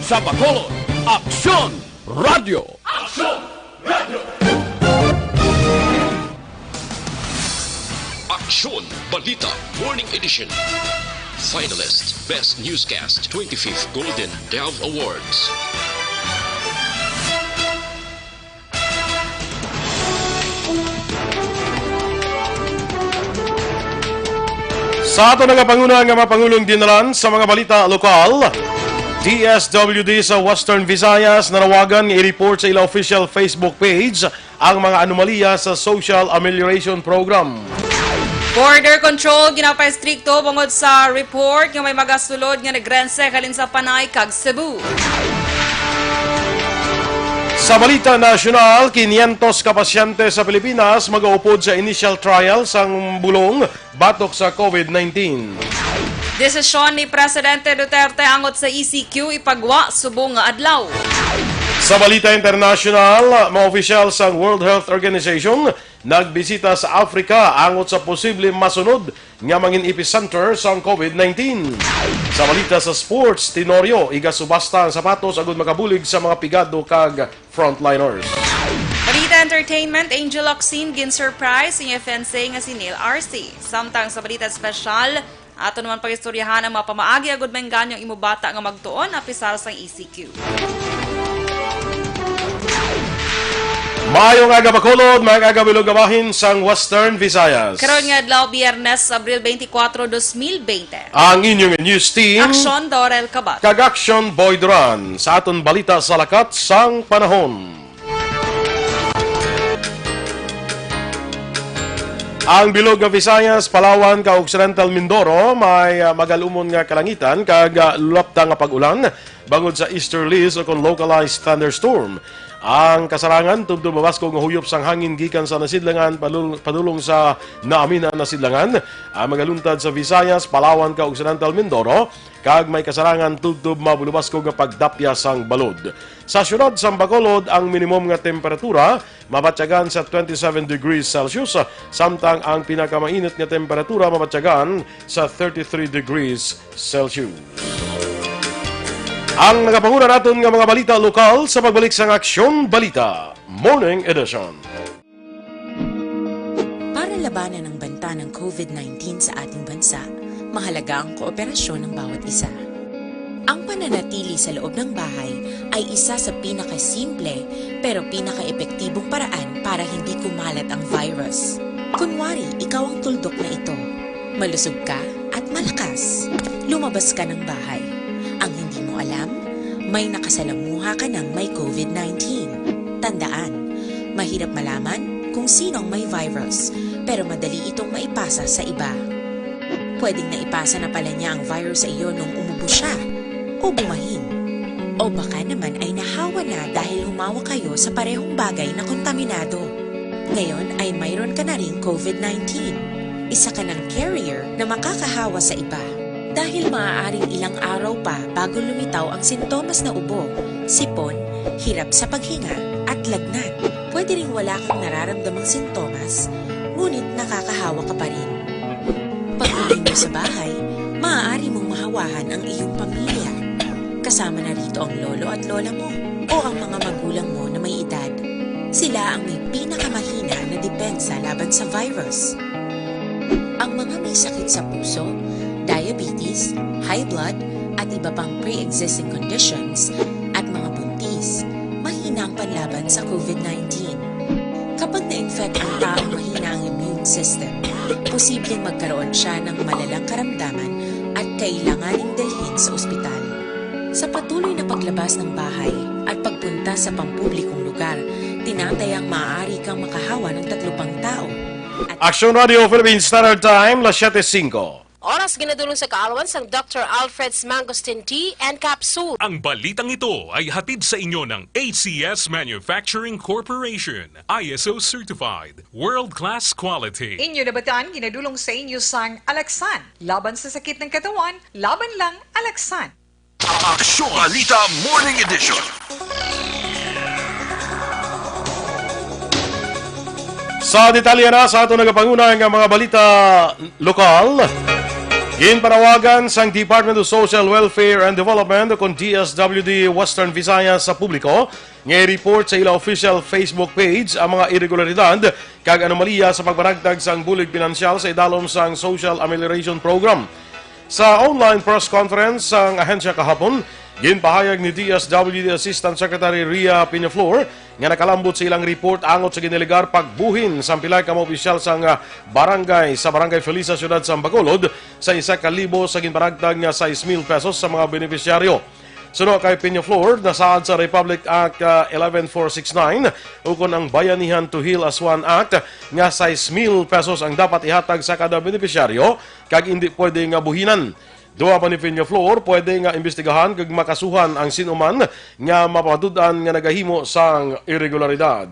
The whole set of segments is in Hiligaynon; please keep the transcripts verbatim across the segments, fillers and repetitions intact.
Sa Bacolod, Aksyon Radio. Aksyon Radio. Aksyon Balita Morning Edition. Finalist, Best Newscast, twenty-fifth Golden Dove Awards. Sa ato nagapanguna nga mga pangulong dinalan sa mga balita lokal, D S W D sa Western Visayas nanawagan nga i-report sa ila official Facebook page ang mga anomalya sa Social Amelioration Program. Border control ginapaestrikto bangod sa report nga may magasulod nga nagrense halin sa Panay kag Cebu. Sa balita nasyonal, kinyentos ka pasyente sa Pilipinas magaupod sa initial trial sang bulong batok sa COVID nineteen. Desisyon ni Presidente Duterte angot sa E C Q ipagwa subong nga adlaw. Sa balita internasyonal, mga opisyal sang World Health Organization nagbisita sa Africa angot sa posible masunod nga mangin epicenter sang COVID nineteen. Sa balita sa sports, Tenorio igasubasta ang sapatos agud makabulig sa mga pigado kag frontliners. Balita entertainment, Angel Locsin gin-surprise sa iyang fiancé nga si Neil Arce. Samtang sa balita espesyal, ato naman pag-istoryahan ang mga pamaagi agud maengganyo ang imo bata nga magtuon apisar sang E C Q. Maayong aga, Bacolod, maayong aga, bilog nga bahin sang Western Visayas. Karon nga adlaw, Biyernes, Abril twenty-four, dos mil bente. Ang inyong news team, Aksyon Dorel Kabat kag Aksyon Boy Duran, sa aton balita sa lakat sang panahon. Ang bilog nga Visayas, Palawan, kag Occidental Mindoro may, ah, magalumon nga kalangitan kag, ah, lulapta nga pag-ulan bangod sa easterlies o kon localized thunderstorm. Ang kasarangan tubtob mabaskog nga huyop sang hangin gikan sa Nasidlangan padul-, padulong sa Naaminan, Nasidlangan. Ang magaluntad sa Visayas, Palawan, kag Occidental Mindoro, kag may kasarangan tubtob mabulubaskog nga pagdapya sang balod. Sa siyudad sang Bacolod, ang minimum nga temperatura mabatyagan sa twenty-seven degrees Celsius, samtang ang pinakamainit nga temperatura mabatyagan sa thirty-three degrees Celsius. Ang nagapanguna naton nga mga balita lokal sa pagbalik sang Aksyon Balita Morning Edition. Para labanan ang banta ng COVID nineteen sa ating bansa, mahalaga ang kooperasyon ng bawat isa. Ang pananatili sa loob ng bahay ay isa sa pinakasimple pero pinakaepektibong paraan para hindi kumalat ang virus. Kunwari, ikaw ang tuldok na ito. Malusog ka at malakas. Lumabas ka ng bahay. Ang hindi mo alam, may nakasalamuha ka ng may COVID nineteen. Tandaan, mahirap malaman kung sino ang may virus, pero madali itong maipasa sa iba. Pwedeng naipasa na pala niya ang virus sa iyo nung umubo siya, o bumahin. O baka naman ay nahawa na dahil humawak kayo sa parehong bagay na kontaminado. Ngayon ay mayroon ka na ring COVID nineteen. Isa ka ng carrier na makakahawa sa iba. Dahil maaaring ilang araw pa bago lumitaw ang sintomas na ubo, sipon, hirap sa paghinga, at lagnat. Pwede ring wala kang nararamdamang sintomas, ngunit nakakahawa ka pa rin. Pag-uwi mo sa bahay, maaari mong mahawahan ang iyong pamilya. Kasama na rito ang lolo at lola mo o ang mga magulang mo na may edad. Sila ang may pinakamahina na depensa laban sa virus. Ang mga may sakit sa puso, diabetes, high blood, at iba pang pre-existing conditions, at mga buntis, mahina ang panlaban sa COVID nineteen. Kapag na-infect ang taong mahina ang immune system, posibleng magkaroon siya ng malalang karamdaman at kailanganing dalhin sa ospital. Sa patuloy na paglabas ng bahay at pagpunta sa pampublikong lugar, tinatayang maaari kang makahawa ng tatlo pang tao. At Aksyon Radio Philippine Standard Time, las siete cinco. Oras ginadulong sa kaalwan sang Doctor Alfred's Mangosteen Tea and Capsule. Ang balitang ito ay hatid sa inyo ng A C S Manufacturing Corporation, I S O certified, world-class quality. Inyo nabatan, ginadulong sa inyo sang Alaxan. Laban sa sakit ng katawan, laban lang Alaxan. Aksyon Balita Morning Edition. Sa detalye na sa ato nagapanguna nga mga balita lokal, Ginpanawagan sang Department of Social Welfare and Development, o kon D S W D Western Visayas, sa publiko nga i-report sa ila official Facebook page ang mga irregularidad kag anomalya sa pagpanagtag sang bulig pinansyal sa idalom sang Social Amelioration Program. Sa online press conference sang ahensya kahapon, ginpahayag ni D S W D Assistant Secretary Ria Peñaflor nga nakalambot sa ilang report angot sa ginalegar pagbuhin sang pila ka mga opisyal sang, ah, barangay sa Barangay Felisa, Siyudad sang Bacolod, sa isa ka libo sa ginpanagtag nga sais mil pesos sa mga benepisyaryo. Suno kay Peñaflor, nasaad sa Republic Act, ah, eleven four six nine, ukon ang Bayanihan to Heal as One Act, nga sais mil pesos ang dapat ihatag sa kada benepisyaryo kag indi pwede nga buhinan. Duwa pa ni Peñaflor, pwede nga imbestigahan kag makasuhan ang sinuman nga mapadud-an nga nagahimo sang irregularidad.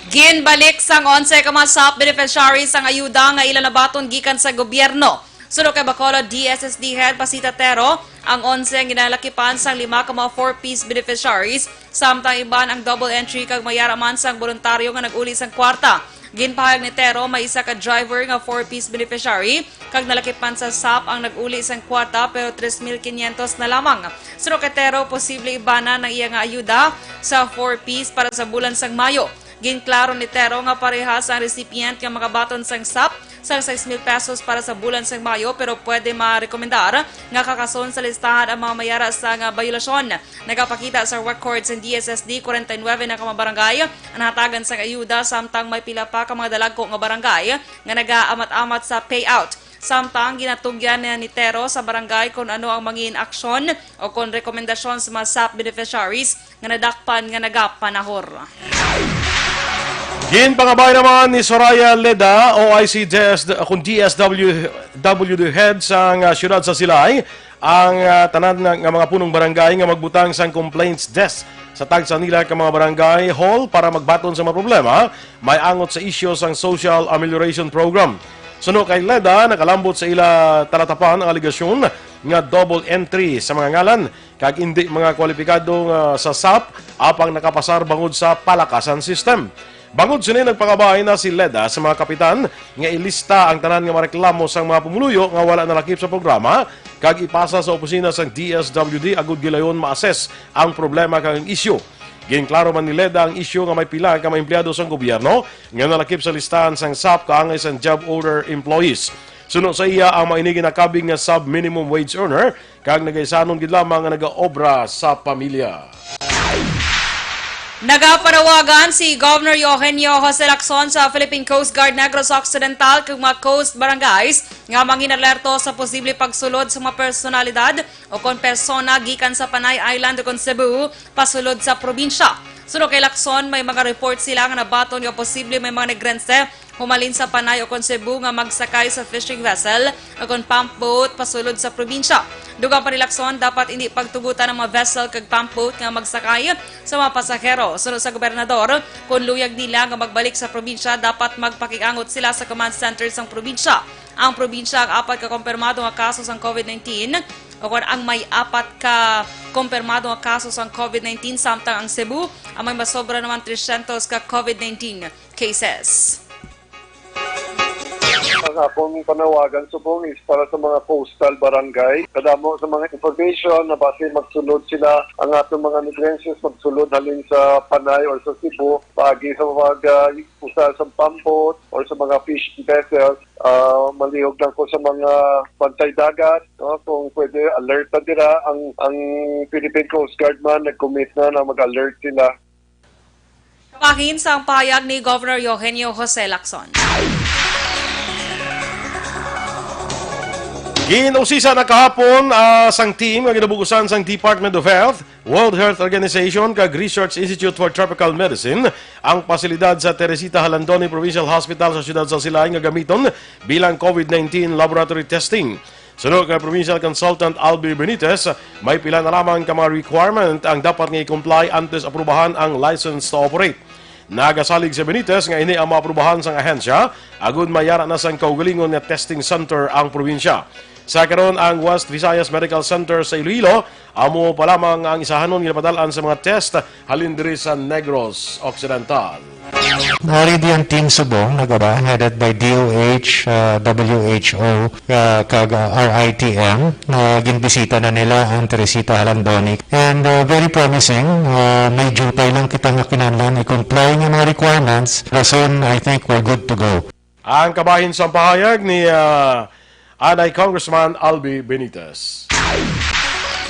Ginbalik sang onse ka mga SAP beneficiaries ang ayuda nga ila nabaton gikan sa gobyerno. Suno kay Bacolod D S S D Head Pasita Tero, ang onse ang ginalakipan sang lima ka mga four Ps beneficiaries, samtang iban ang double entry kag mayara man sang boluntaryo nga nag-uli sang kwarta. Ginpahayag ni Tero, may isa ka driver nga four Ps beneficiary kag nalakipan sa SAP ang nag-uli sang kwarta, pero tres mil quinientos na lamang. Suno kay Tero, posible ibana ang iya nga ayuda sa four Ps para sa bulan sang Mayo. Ginklaro ni Tero nga parehas ang recipient nga makabaton sang SAP sang sais mil pesos para sa bulan sang Mayo, pero pwede marekomendar nga kakason sa listahan ang mga mayara sang bayolasyon. Nagapakita sa record sang D S S D, kwarenta y nuebe na ka mga barangay ang nahatagan sang ayuda, samtang may pila pa ka mga dalagko nga barangay nga nagaamat-amat sa payout. Samtang ginatugyan ni Tero sa barangay kung ano ang mangin aksyon o kung rekomendasyon sa mga SAP beneficiaries nga nadakpan nga nagapanahor. Ginpangabay naman ni Soraya Leda, O I C D S, kung D S W, W D head sang, ah, siyudad sa Silay, ang, ah, tanan nga, nga mga punong barangay nga magbutang sang complaints desk sa tagsa nila ka mga barangay hall para magbaton sa mga problema may angot sa isyu sang Social Amelioration Program. Suno kay Leda, nakalambot sa ila talatapan ang alegasyon nga double entry sa mga ngalan kag indi mga kwalipikado nga sa SAP apang nakapasar bangod sa palakasan system. Bangod sini, nagpangabay na si Leda sa mga kapitan nga ilista ang tanan nga mareklamo sang mga pumuluyo nga wala nalakip sa programa kag ipasa sa opisina sang D S W D agud gilayon ma-assess ang problema kag ang isyu. Ginklaro man ni Leda ang isyu nga may pila ka mga empleyado sang gobyerno nga nalakip sa listahan sang SAP kaangay sang job order employees. Suno sa iya, ang mga ini ginakabig nga sub-minimum wage earner kag nagaisanon gid lamang nga nagaobra sa pamilya. Nagapanawagan si Governor Eugenio Jose Lacson sa Philippine Coast Guard Negros Occidental kag mga coast barangays nga mangin alerto sa posible pagsulod sa mga personalidad o kon persona gikan sa Panay Island o kon Cebu pasulod sa probinsya. Suno kay Lacson, may mga report sila nga nabaton nga posible may mga Negrense humalin sa Panay o kon Cebu nga magsakay sa fishing vessel o kon pump boat pasulod sa probinsya. Dugang pa ni Lacson, dapat indi pagtugutan ang mga vessel kag pump boat nga magsakay sa mga pasahero. Suno sa gobernador, kon luyag nila nga magbalik sa probinsya, dapat magpakiangot sila sa command center sang probinsya. Ang probinsya ang apat ka kumpirmado nga kaso sang COVID nineteen, o kon ang may apat ka kumpirmado nga kaso sang COVID nineteen, samtang ang Cebu ang may masobra naman tresyentos ka COVID nineteen cases. Ang akong panawagan subong is para sa mga coastal barangay. Kadamo sa mga information na basi magsulod sila, ang atong mga Negrenses magsulod halin sa Panay or sa Cebu, paagi sa pag, ah, usa sa pambot or sa mga fishing vessels. Ah, malihog lang ko sa mga bantay dagat, no? Kung pwede, alerta dira ang, ang Philippine Coast Guard man, nag-commit na na mag-alert sila. Bahin sang pahayag ni Governor Eugenio Jose Lacson. Gin-usisa na kahapon, ah, sang team nga ginabugusan sang Department of Health, World Health Organization kag Research Institute for Tropical Medicine ang pasilidad sa Teresita Jalandoni Provincial Hospital sa siyudad sa Silay nga gamiton bilang COVID nineteen laboratory testing. Suno kay Provincial Consultant Albi Benitez, may pila na lamang ka mga requirement ang dapat nga i-comply antes aprubahan ang license to operate. Nagasalig si Benitez nga ini ang maaprubahan sang ahensya agud mayara na sang kaugalingon nga testing center ang probinsya. Sa karon, ang West Visayas Medical Center sa Iloilo amo pa lamang ang isahanon nga napadal-an sa mga test halin diri sa Negros Occidental. Nari di ang Team Subong, nagaba, headed by D O H, uh, W H O, uh, kag, uh, R I T M, na ginbisita na nila ang Teresita Halandonic. And, uh, very promising, uh, may jutay lang kita nga kinahanglan i-comply nga mga requirements. Rason, I think we're good to go. Ang kabahin sa pahayag ni, uh, Anay Congressman Albi Benitez.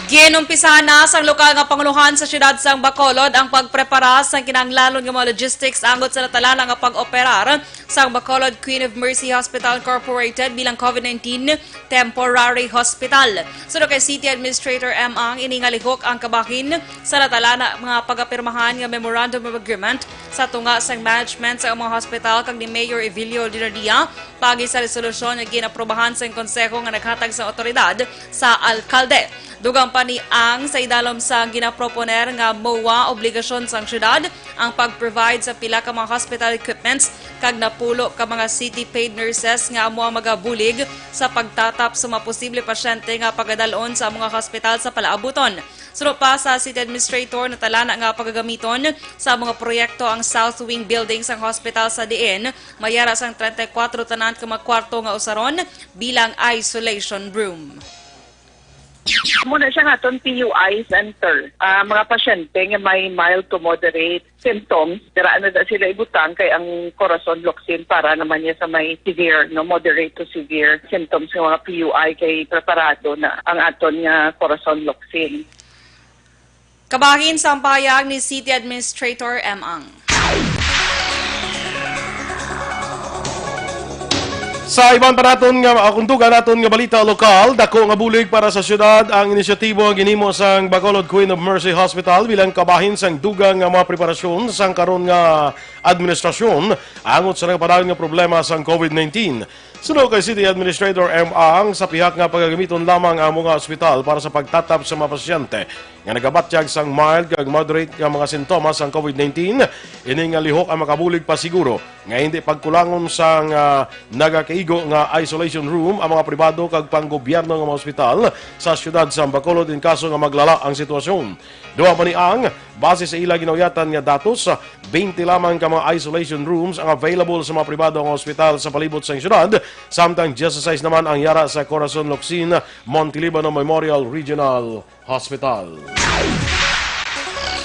Ginumpisahan na sang lokal nga pangulohan sa siyudad sang Bacolod ang pagprepara sang kinahanglanon nga mga logistics angot sa natalana nga pag-operar sang Bacolod Queen of Mercy Hospital Incorporated bilang COVID nineteen Temporary Hospital. Suno kay City Administrator M. Ang, ini nga lihok ang kabahin sa natalana nga pagapirmahan nga Memorandum of Agreement sa tunga sang management sa mga hospital kag ni Mayor Evilio Dinadia pagi sa resolusyon nga ginaprobahan sang konseho nga naghatag sa otoridad sa alkalde. Dugang pa ni Ang, sa idalom sang ginaproponer nga MOA, obligasyon sang syudad ang pag-provide sa pila ka mga hospital equipments kag napulo ka mga city paid nurses nga amo ang magabulig sa pagtatap sa mga posible pasyente nga pagadalon sa mga hospital sa palaabuton. Suno pa sa city administrator, natalana nga pagagamiton sa mga proyekto ang South Wing Building sang hospital sa diin mayara sang treinta y cuatro tanan ka mga kwarto nga usaron bilang isolation room. Muna siya nga aton P U I center. Ah, mga pasyente nga may mild to moderate symptoms, dira na da sila ibutang kay ang Corazon Locsin para naman niya sa may severe, no, moderate to severe symptoms ng mga P U I kay preparado na ang aton nga Corazon Locsin. Kabahin sa pahayag ni City Administrator M. Ang. Sa iban pa naton nga, ah, kung dugang naton nga balita lokal, dako nga bulig para sa syudad ang inisyatibo nga ginhimo sang Bacolod Queen of Mercy Hospital bilang kabahin sang dugang nga mga preparasyon sang karon nga administrasyon angot sa nagapadayon nga problema sang COVID nineteen. Suno kay City Administrator M. Ang, sa pihak nga pagagamiton lamang ang mga ospital para sa pagtatap sa mga pasyente nga nagabatyag sang mild kag moderate nga mga sintomas sang COVID nineteen, ini nga lihok ang makabulig pa siguro nga hindi pagkulangon sang, ah, nagakaigo nga isolation room ang mga pribado kag panggobyerno nga mga ospital sa siyudad sa Bacolod in kaso nga maglala ang sitwasyon. Dugang pa ni Ang, base sa ila ginauyatan nga datos, twenty lamang ka mga isolation rooms ang available sa mga pribado nga ospital sa palibot sang syudad, samtang diyesisais naman ang yara sa Corazon Locsin Montelibano Memorial Regional Hospital.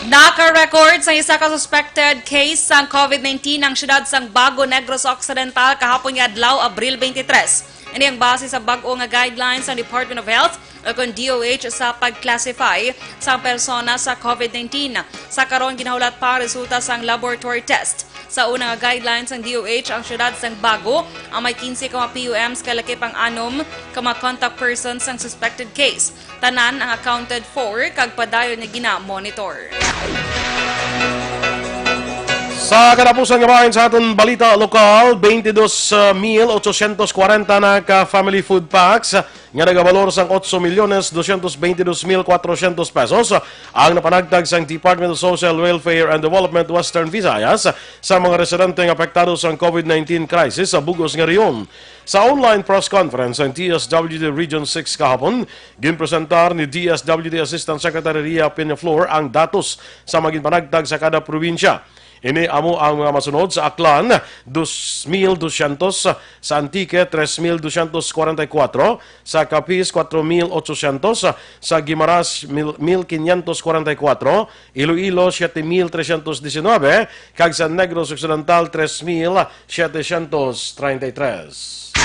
Naka-record sa isa ka suspected case sang COVID nineteen ang siyudad sang Bago, Negros Occidental kahapon nga adlaw, Abril twenty-three. Ini ang base sa bag-o nga guidelines sang Department of Health o kon D O H sa pag-classify sang persona sa COVID nineteen. Sa karon, ginahulat pa ang resulta sang laboratory test. Sa una nga guidelines sang D O H, ang siyudad sang Bago ang may quince ka mga P U Ms kag lakip ang anom ka mga contact persons sang suspected case. Tanan ang accounted for kag padayon nga gina-monitor. Sa katapusan nga bahin sa aton balita lokal, twenty-dos mil ochocientos kwarenta na ka family food packs nga nagabalor sang otso milyones dosyentos beintidos mil kwatrosyentos pesos ang napanagtag sang Department of Social Welfare and Development Western Visayas sa mga residente nga apektado sang COVID nineteen crisis sa bug-os nga rehiyon. Sa online press conference ang D S W D Region six kahapon, ginpresentar ni D S W D Assistant Secretary Ria Peñaflor ang datos sa mga ginpanagtag sa kada probinsya. Ini amo ang mga masunod: sa Aklan, dos mil dosyentos; sa Antique, tres mil dosyentos kwarenta y kuatro; sa Capiz, kuatro mil ochosyentos; sa Guimaras, mil, mil quinientos kwarenta y kuatro; Iloilo, siete mil trescientos diecinueve; kag sa Negros Occidental, tres mil setecientos treinta y tres.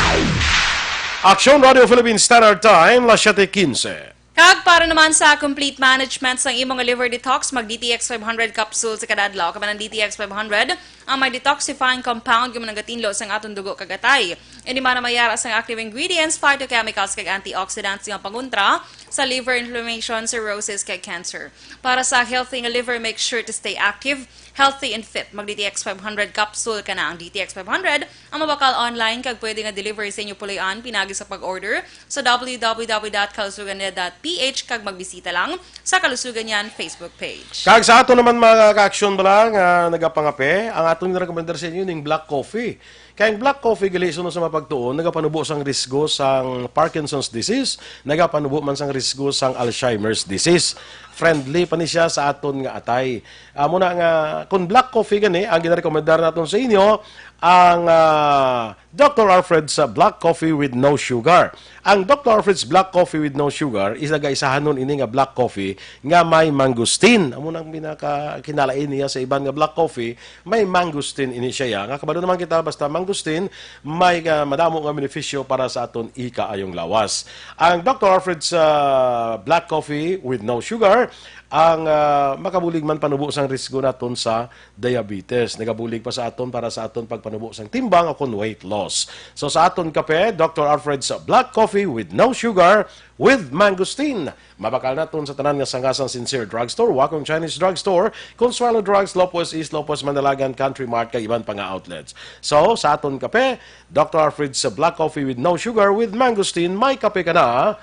Aksyon Radio Philippine Standard Time, las siete quince. Kag para naman sa complete management sang imo nga liver detox, mag D T X five hundred capsule sa kada adlaw. Kay man ang D T X five hundred ang may detoxifying compound nga nagatinlo sang aton dugo kag atay. Ini man ang may yara sang active ingredients, phytochemicals, kag antioxidants nga pangontra sa liver inflammation, cirrhosis, kag cancer. Para sa healthy nga liver, make sure to stay active, healthy, and fit. Mag D T X five hundred capsule ka na. Ang D T X five hundred ang mabakal online kag pwede nga delivery sa inyo puloy-an pinagi sa pag-order sa W W W dot kalusugan net dot P H kag magbisita lang sa Kalusugan Yan Facebook page. Kag sa ato naman, mga kaaksyon, bala nga nagapangape, ang Atong rekomendar sa inyo ning black coffee. Kay ang black coffee, gali, suno sa mapagtuon, nagapanubo sang risgo sang Parkinson's disease, nagapanubo man sang risgo sang Alzheimer's disease. Friendly pa ni siya sa aton nga atay. Amo na nga, kung black coffee gani, ang ginarekomendar naton sa inyo, ang, ah, Doctor Alfred's, ah, Black Coffee with No Sugar. Ang Doctor Alfred's Black Coffee with No Sugar is nagaisahanon ini nga black coffee nga may mangosteen. Amo nang pinaka kinalain niya sa iban nga black coffee, may mangosteen ini siya, ya. Nga kabalo naman kita, basta mangosteen, may, ah, madamo nga benepisyo para sa aton ikaayong lawas. Ang Doctor Alfred's, ah, Black Coffee with No Sugar, ang, ah, makabulig man panubo sang risgo naton sa diabetes. Nagabulig pa sa aton para sa aton pagpanubo sang timbang o kon weight loss. So, sa aton kape, Doctor Alfred's Black Coffee with No Sugar with Mangosteen. Mabakal naton sa tanan nga sanga sang Sincere Drugstore, Wacom Chinese Drugstore, Consuelo Drugs, Lopez East, Lopez Mandalagan, Country Mart, kag iban pa nga outlets. So, sa aton kape, Doctor Alfred's Black Coffee with No Sugar with Mangosteen, may kape ka na,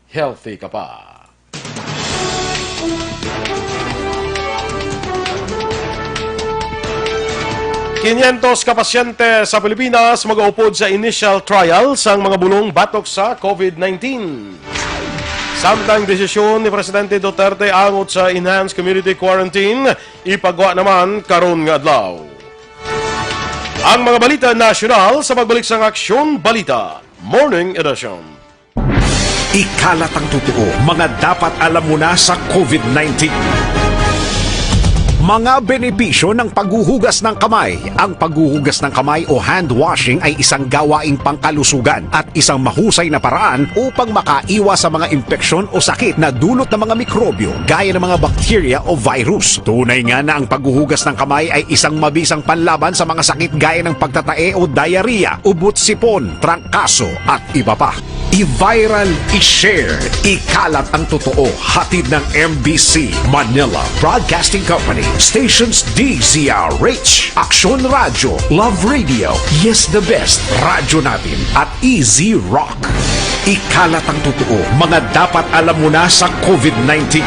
healthy ka pa. Quinientos ka pasyente sa Pilipinas mag-upod sa initial trial sang mga bulong batok sa COVID nineteen. Samtang desisyon ni Presidente Duterte angot sa enhanced community quarantine, ipagwa naman karon nga adlaw. Ang mga balita nasyonal sa pagbalik sang Aksyon Balita Morning Edition. Ikalat ang totoo, mga dapat alam mo na sa COVID nineteen. Mga benepisyo ng paghuhugas ng kamay. Ang paghuhugas ng kamay o hand washing ay isang gawaing pangkalusugan at isang mahusay na paraan upang makaiwas sa mga impeksyon o sakit na dulot ng mga mikrobyo gaya ng mga bakterya o virus. Tunay nga na ang paghuhugas ng kamay ay isang mabisang panlaban sa mga sakit gaya ng pagtatae o diarrhea, ubot sipon, trangkaso, at iba pa. I-viral, i-share, ikalat ang totoo. Hatid ng M B C Manila Broadcasting Company, stations D Z R H, Aksyon Radyo, Love Radio, Yes the Best, Radyo Natin, at Easy Rock. Ikalat ang totoo, mga dapat alam mo na sa COVID nineteen.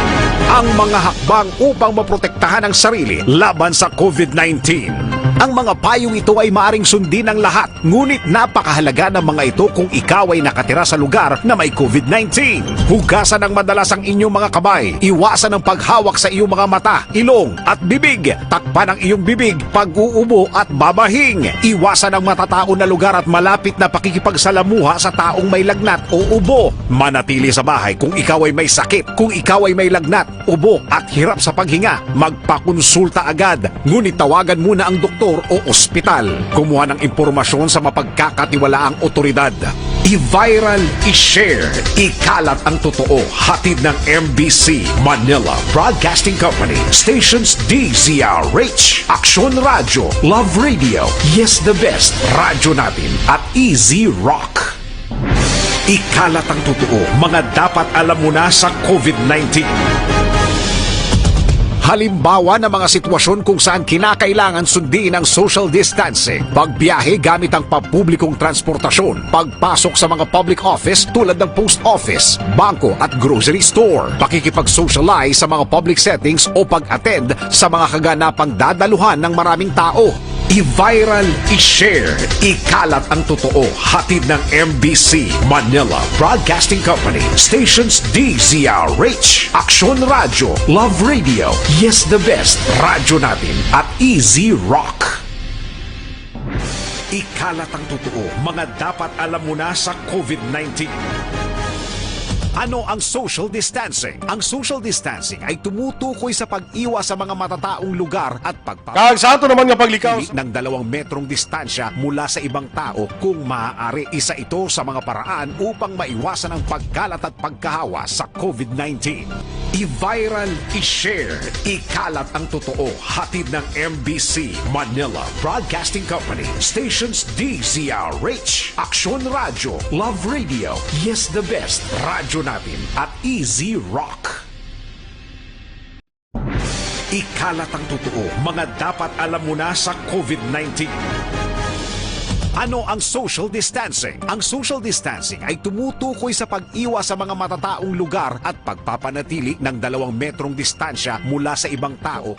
Ang mga hakbang upang maprotektahan ang sarili laban sa COVID nineteen. Ang mga payong ito ay maaring sundin ng lahat, ngunit napakahalaga ng mga ito kung ikaw ay nakatira sa lugar na may COVID nineteen. Hugasan ng madalas ang inyong mga kamay. Iwasan ang paghawak sa iyong mga mata, ilong, at bibig. Takpan ang iyong bibig pag-uubo at babahing. Iwasan ang matataon na lugar at malapit na pakikipagsalamuha sa taong may lagnat o ubo. Manatili sa bahay kung ikaw ay may sakit. Kung ikaw ay may lagnat, ubo, at hirap sa paghinga, magpakonsulta agad. Ngunit tawagan muna ang doktor o ospital. Kumuha ng impormasyon sa mapagkakatiwalaang otoridad. I-viral, i-share, ikalat ang totoo. Hatid ng M B C Manila Broadcasting Company, stations D Z R H, Aksyon Radyo, Love Radio, Yes the Best, Radyo Natin, at Easy Rock. Ikalat ang totoo, mga dapat alam mo na sa COVID nineteen. Halimbawa ng mga sitwasyon kung saan kinakailangan sundin ang social distancing, pagbiyahe gamit ang pampublikong transportasyon, pagpasok sa mga public office tulad ng post office, bangko at grocery store, pakikipag-socialize sa mga public settings o pag-attend sa mga kaganapang dadaluhan ng maraming tao. I-viral, i-share, ikalat ang totoo. Hatid ng M B C Manila Broadcasting Company, stations D Z R H, Aksyon Radyo, Love Radio, Yes the Best, Radyo Natin, at Easy Rock. Ikalat ang totoo, mga dapat alam mo na sa COVID nineteen. Ano ang social distancing? Ang social distancing ay tumutukoy sa pag-iwas sa mga matataong lugar at pagpa- Kag sa ato naman nga paglikaw Pili ng dalawang metrong distansya mula sa ibang tao kung maaari. Isa ito sa mga paraan upang maiwasan ang pagkalat at pagkahawa sa COVID nineteen. I-viral, i-share, ikalat ang totoo. Hatid ng M B C Manila Broadcasting Company, stations D Z R H, Aksyon Radyo, Love Radio, Yes the Best, Radyo Natin, at Easy Rock. Ikalat ang totoo, mga dapat alam mo na sa COVID nineteen. Ano ang social distancing? Ang social distancing ay tumutukoy sa pag-iwas sa mga matataong lugar at pagpapanatili ng dalawang metrong distansya mula sa ibang tao.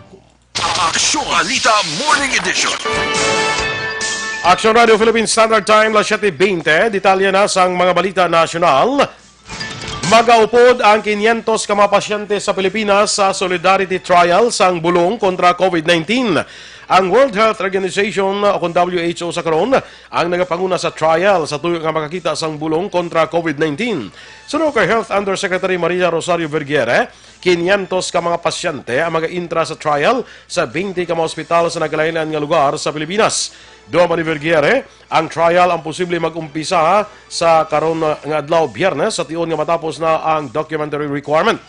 Aksyon Balita Morning Edition. Aksyon Radio Philippine Standard Time, las siete veinte. Detalye na sang mga balita nasyonal. Magaupod ang quinientos ka mga pasyente sa Pilipinas sa Solidarity Trial sang bulong kontra COVID nineteen. Ang World Health Organization o kon W H O sa karon ang nagapanguna sa trial sa tuyo nga makakita sang bulong kontra COVID nineteen. Suno kay Health Undersecretary Maria Rosario Vergeire, quinientos ka mga pasyente ang mag-intra sa trial sa twenty ka mga ospital sa nagkalain-lain nga lugar sa Pilipinas. Dugang pa ni Vergeire, ang trial ang posible mag-umpisa sa karon nga adlaw, Biyernes, sa tion nga matapos na ang documentary requirement.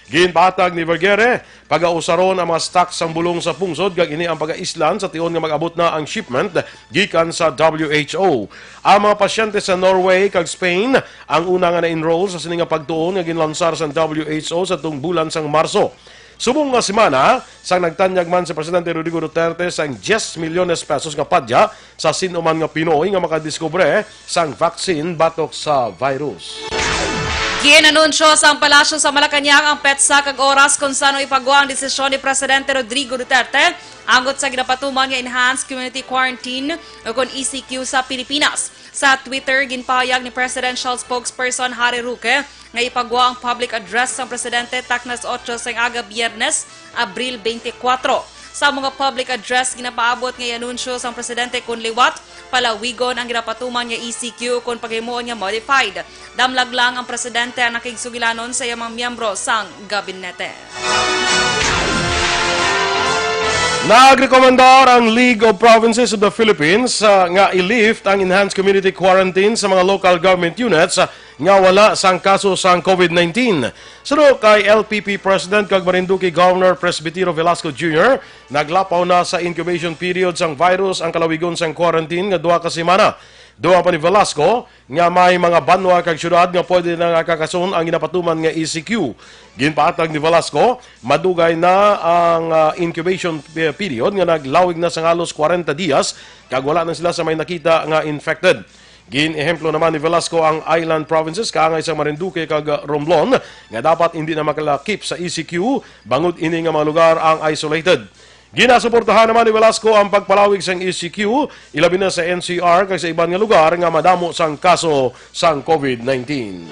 Ginpatag ni Vergeire, pagausaron ang mga stock sang bulong sa pungsod kag ini ang pagaislan sa tion nga mag-abot na ang shipment gikan sa W H O. Ang mga pasyente sa Norway kag Spain ang una nga na-enroll sa sini nga pagtuon nga ginlansar sang W H O sa tung bulan sang Marso. Subong nga semana, sang nagtanyag man si Presidente Rodrigo Duterte sang diyes milyones pesos nga padya sa sin-o man nga Pinoy nga makadiskubre sang vaccine batok sa virus. Gin-anunsyo sang Palasyo sa Malacañang ang petsa kag oras kon san-o ipagwa ang desisyon ni Presidente Rodrigo Duterte angot sa ginapatuman nga enhanced community quarantine o kon E C Q sa Pilipinas. Sa Twitter, ginpahayag ni Presidential Spokesperson Harry Roque nga ipagwa ang public address sang presidente takna alas otso sang aga, Biyernes, Abril twenty-four. Sa mga public address, ginapaabot nga i-anunsyo sang presidente kon liwat palawigon ang ginapatuman nga E C Q kon paghimuon nga modified. Damlag lang ang presidente ang nakigsugilanon sa iyang mga miyembro sang gabinete. Nagrekomendar ang League of Provinces of the Philippines, ah, nga i-lift ang enhanced community quarantine sa mga local government units, ah, nga wala sang kaso sang COVID nineteen. Suno kay L P P President kag Marinduque Governor Presbitero Velasco Junior, naglapaw na sa incubation period sang virus ang kalawigon sang quarantine nga duha ka semana. Dugang pa ni Velasco nga may mga banwa kag syudad nga pwede na nga kakason ang ginapatuman nga E C Q. Ginpahatag ni Velasco, madugay na ang, ah, incubation pe-, period nga naglawig na sang halos kwarenta dias kag wala na sila sa may nakita nga infected. Gin-ehemplo naman ni Velasco ang island provinces kaangay sang Marinduque kag Romblon nga dapat hindi na makalakip sa E C Q bangod ini nga mga lugar ang isolated. Ginasuportahan naman ni Velasco ang pagpalawig sang E C Q, ilabi na sa N C R kag sa iban nga lugar nga madamo sang kaso sang COVID nineteen.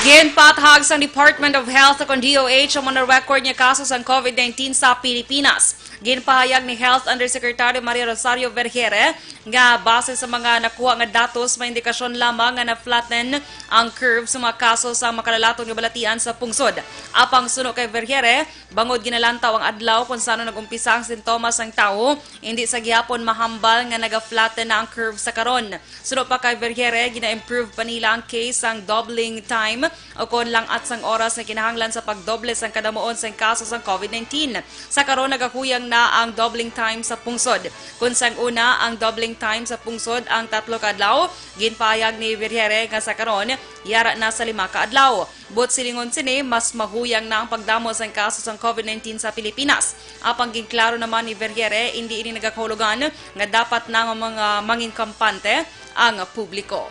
Ginpaathag sang Department of Health o kon D O H ang mga record nga kaso sang COVID nineteen sa Pilipinas. Ginpahayag ni Health Undersecretary Maria Rosario Vergeire nga base sa mga nakuha nga datos, may indikasyon lamang nga na-flatten ang curve sa mga kaso sa makalalaton nga balatian sa pungsod. Apang suno kay Vergeire, bangod ginalantaw ang adlaw kung sano nag-umpisa ang sintomas sang tawo, hindi sa gihapon mahambal nga naga-flatten na ang curve sa karon. Suno pa kay Vergeire, gina-improve pa nila ang case sang doubling time o kon lang-at sang oras nga kinahanglan sa pagdoble sang kadamuon sang kaso sang COVID nineteen. Sa karon, nagahuyang na ang doubling time sa pungsod. Kung sang una, ang doubling time sa pungsod ang tatlo ka adlaw, ginpahayag ni Vergeire nga sa karon, yara na sa lima ka adlaw. Buot silingon sini, mas mahuyang na ang pagdamo sang kaso sang COVID nineteen sa Pilipinas. Apang ginklaro naman ni Vergeire, indi ini nagakahulugan nga dapat na nga mga mangin kampante ang publiko.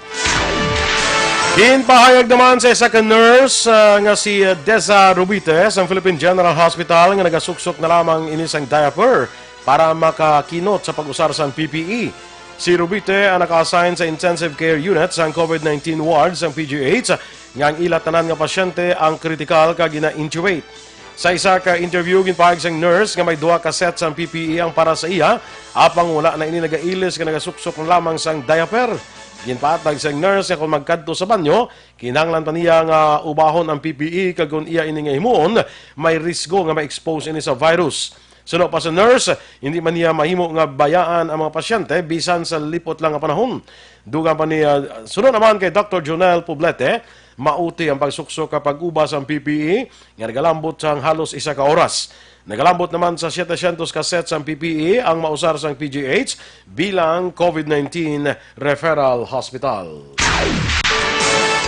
Ginpahayag naman sa isa ka nurse, ah, nga si, ah, Deza Rubite sang Philippine General Hospital nga nagasuksok na lamang ini sang diaper para makakinot sa pag-usar sang P P E. Si Rubite ang naka-assign sa intensive care unit sang COVID nineteen ward sang P G H, nga ang ila tanan nga pasyente ang kritikal kag gina-intubate. Sa isa ka interview, ginpahayag sang nurse nga may duha ka set sang P P E ang para sa iya, apang wala na ini nagailis nga nagasuksok na lamang sang diaper. Ginpatag sang nurse nga kung magkadto sa banyo, kinahanglan pa niya nga ubahon ang P P E, kag kung iya ini nga himuon, may risgo nga ma-expose ini sa virus. Suno pa sa nurse, hindi man niya mahimo nga bayaan ang mga pasyente bisan sa lipot lang nga panahon. Dugang pa niya, suno naman kay Doktor Jonel Poblete, mauti ang pagsuksok kag pag-uba sang P P E nga nagalambot sang halos isa ka oras. Nagalambot naman sa setecientos ka set sang P P E ang mausar sang P G H bilang COVID nineteen referral hospital.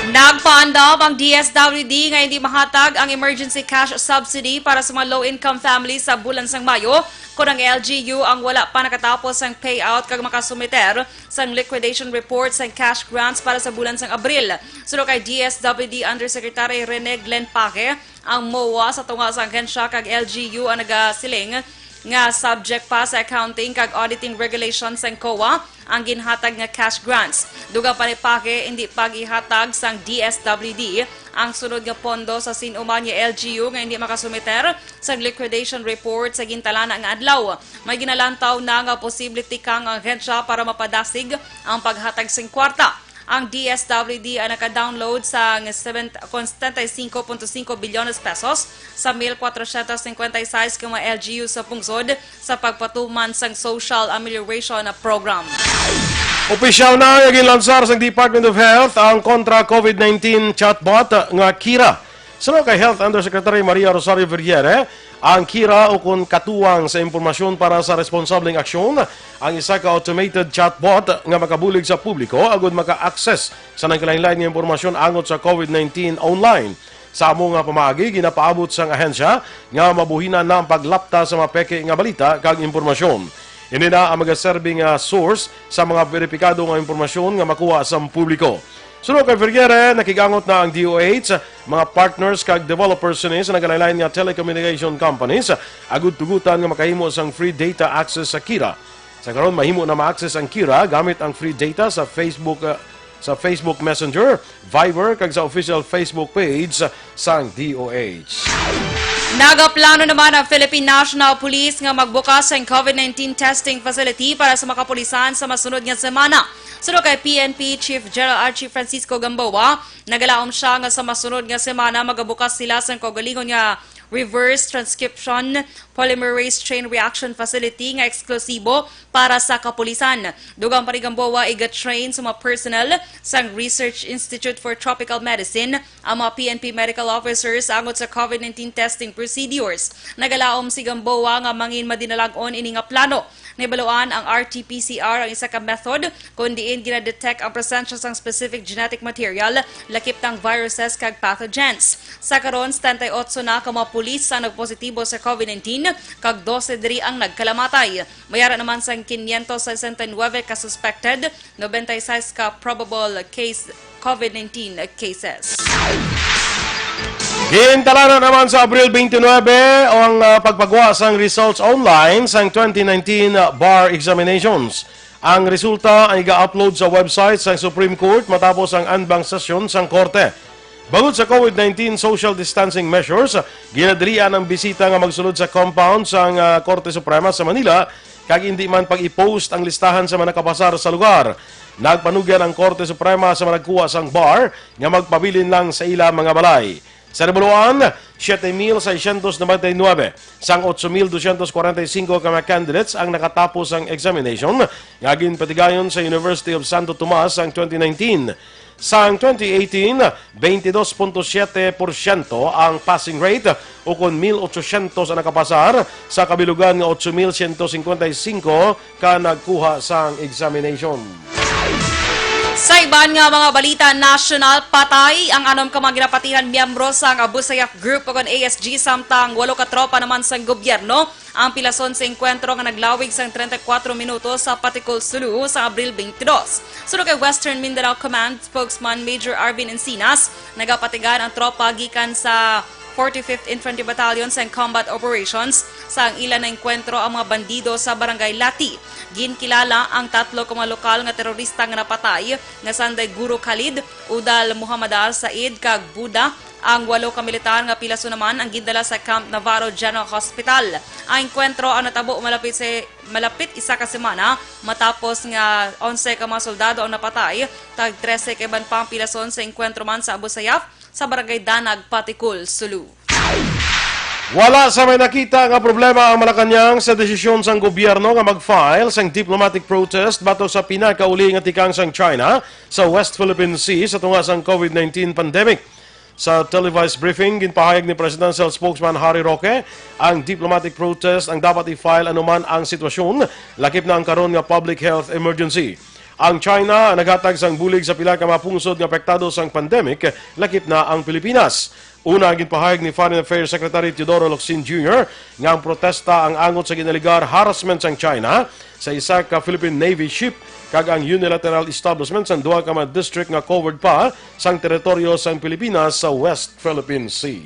Nagpaandam ang D S W D nga hindi mahatag ang emergency cash subsidy para sa mga low-income families sa bulan sang Mayo, kon ang L G U ang wala pa nakatapos sang payout kag makasumiter sang liquidation report sang cash grants para sa bulan sang Abril. Suno kay D S W D Undersecretary Rene Glenn Paje, ang MOA sa tunga sa ahensya kag L G U ang nagasiling nga subject pa sa accounting kag auditing regulations sang COA ang ginhatag nga cash grants. Dugang pa ni Paque, hindi pag-ihatag sang D S W D ang sunod nga pondo sa sin-o man nga L G U nga hindi makasumiter sang liquidation report sa gintalana nga adlaw. May ginalantaw na nga posible tikang ang ahensya para mapadasig ang paghatag sing kwarta. Ang D S W D ang naka-download sang seven, kon setenta y cinco punto cinco bilyones pesos sa mil cuatrocientos cincuenta y seis ka mga L G U sa pungsod sa pagpatuman sang Social Amelioration Program. Opisyal na nga ginlansar sang Department of Health ang kontra COVID nineteen chatbot nga Kira. Suno kay Health Undersecretary Maria Rosario Vergeire, ang Kira ukon Katuwang sa Impormasyon para sa Responsableng Aksyon, ang isa ka automated chatbot nga makabulig sa publiko agud maka-access sa nagkalainlain nga impormasyon angot sa COVID nineteen online. Sa amo nga pamaagi, ginapaabot sang ahensya nga mabuhinan na ang paglapta sa mga peke nga balita kag impormasyon. Ini na ang magaserbi nga source sa mga beripikado nga impormasyon nga makuha sa publiko. Suno kay Vergeire, nakigangot na ang D O H, mga partners kag developers sini sa nagalain-lain nga telecommunication companies, agud tugutan nga makahimo sang free data access sa Kira. Sa karon, mahimo na ma-access ang Kira gamit ang free data sa Facebook, uh, sa Facebook Messenger, Viber, kag sa official Facebook page sang D O H. Nagaplano naman ang Philippine National Police nga magbukas sang COVID nineteen testing facility para sa mga kapulisan sa masunod nga semana. Suno kay P N P Chief General Archie Francisco Gamboa, nagalaom sia nga sa masunod nga semana magabukas sila sang kaugalingon nga reverse transcription polymerase chain reaction facility nga eksklusibo para sa kapulisan. Dugang pa ni Gamboa, iga-train sa mga personnel sang Research Institute for Tropical Medicine ang mga P N P medical officers angot sa COVID nineteen testing procedures. Nagalaom si Gamboa nga mangin madinalag-on ini nga plano. Nahibaluan ang R T P C R ang isa ka method kon diin gina-detect ang presensya sang specific genetic material, lakip na ang viruses kag pathogens. Sa karon, setenta y ocho na ka mga pulis ang nagpositibo sa COVID nineteen, kag dose diri ang nagkalamatay. May ara naman sang quinientos sesenta y nuebe ka suspected, noventa y seis ka probable case, COVID nineteen cases. Gintalanan naman sa Abril twenty-nine ang, ah, pagpagwa sang results online sang twenty nineteen bar examinations. Ang resulta ang iga-upload sa website sang Supreme Court matapos ang anbang sesyon sang korte. Bangod sa COVID nineteen social distancing measures, ginadalian ang bisita nga magsulod sa compound sang, ah, Korte Suprema sa Manila, kag indi man pag-i-post ang listahan sa mga nakapasar sa lugar. Nagpanugyan ang Korte Suprema sa mga nagkuha sang bar nga magpabilin lang sa ila mga balay. Sa nahibaluan, siete mil seiscientos noventa y nuebe sang ocho mil doscientos cuarenta y cinco ka mga candidates ang nakatapos ang examination nga ginpatigayon sa University of Santo Tomas sang twenty nineteen. Sang twenty eighteen, twenty-two point siete porsyento ang passing rate, ukon mil ochocientos ang nakapasar sa kabilugan nga ocho mil ciento cincuenta y cinco ka nagkuha sang examination. Sa iban nga mga balita nasyonal, patay ang anom ka mga ginapatihan miyembro sang Abu Sayyaf Group, ukon A S G, samtang walo ka tropa naman sang gobyerno ang pilason sa engkwentro nga naglawig sang treinta y cuatro minutos sa Paticul, Sulu, sa Abril twenty-two. Suno kay Western Mindanao Command spokesman Major Arvin Encinas, nagapatigan ang tropa gikan sa forty-fifth Infantry Battalion sa combat operations. Sa ang ila naengkwentro ang mga bandido sa Barangay Lati. Ginkilala ang tatlo ka mga lokal nga terorista nga napatay, nga sanday Guru Khalid, Udal Muhammad Al Said, kag Buda. Ang walo ka militar nga pilaso naman ang gindala sa Camp Navarro General Hospital. Ang engkwentro ang natabo malapit sa, malapit isa ka semana matapos nga onse ka mga soldado ang napatay, kag trese ka iban pang pilason sa engkwentro man sa Abu Sayyaf, sa Barangay Danag, Paticul, Sulu. Wala sa may nakita nga problema ang Malacañang sa desisyon sang gobyerno nga mag-file sang diplomatic protest batok sa pinakauli nga tikang sang China sa West Philippine Sea sa tunga sang COVID nineteen pandemic. Sa televised briefing, ginpahayag ni Presidential Spokesman Harry Roque, ang diplomatic protest ang dapat i-file anuman ang sitwasyon, lakip na ang karon nga public health emergency. Ang China naghatag sang bulig sa pila ka mga pungsod nga apektado sang pandemic, lakip na ang Pilipinas. Una, ginpahayag ni Foreign Affairs Secretary Teodoro Locsin Junior nga ang protesta ang angot sa ginalegar harassment sang China sa isa ka Philippine Navy ship kag ang unilateral establishment sang duha ka mga district nga covered pa sang teritoryo sang Pilipinas sa West Philippine Sea.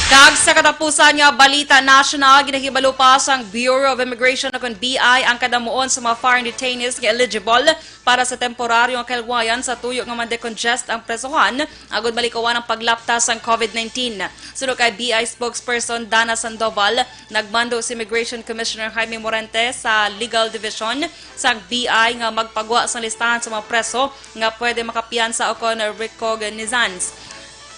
Kag sa katapusan nga balita nasyonal, ginahibalo pa sang Bureau of Immigration o kon B I ang kadamuon sa mga foreign detainees nga eligible para sa temporaryo nga kahilwayan sa tuyo nga ma-decongest ang presohan agud malikawan ang paglapta sang COVID nineteen. Suno kay B I spokesperson Dana Sandoval, nagmando si Immigration Commissioner Jaime Morente sa Legal Division sang B I nga magpagwa sang listahan sa mga preso nga pwede makapiyansa o kon recognizance.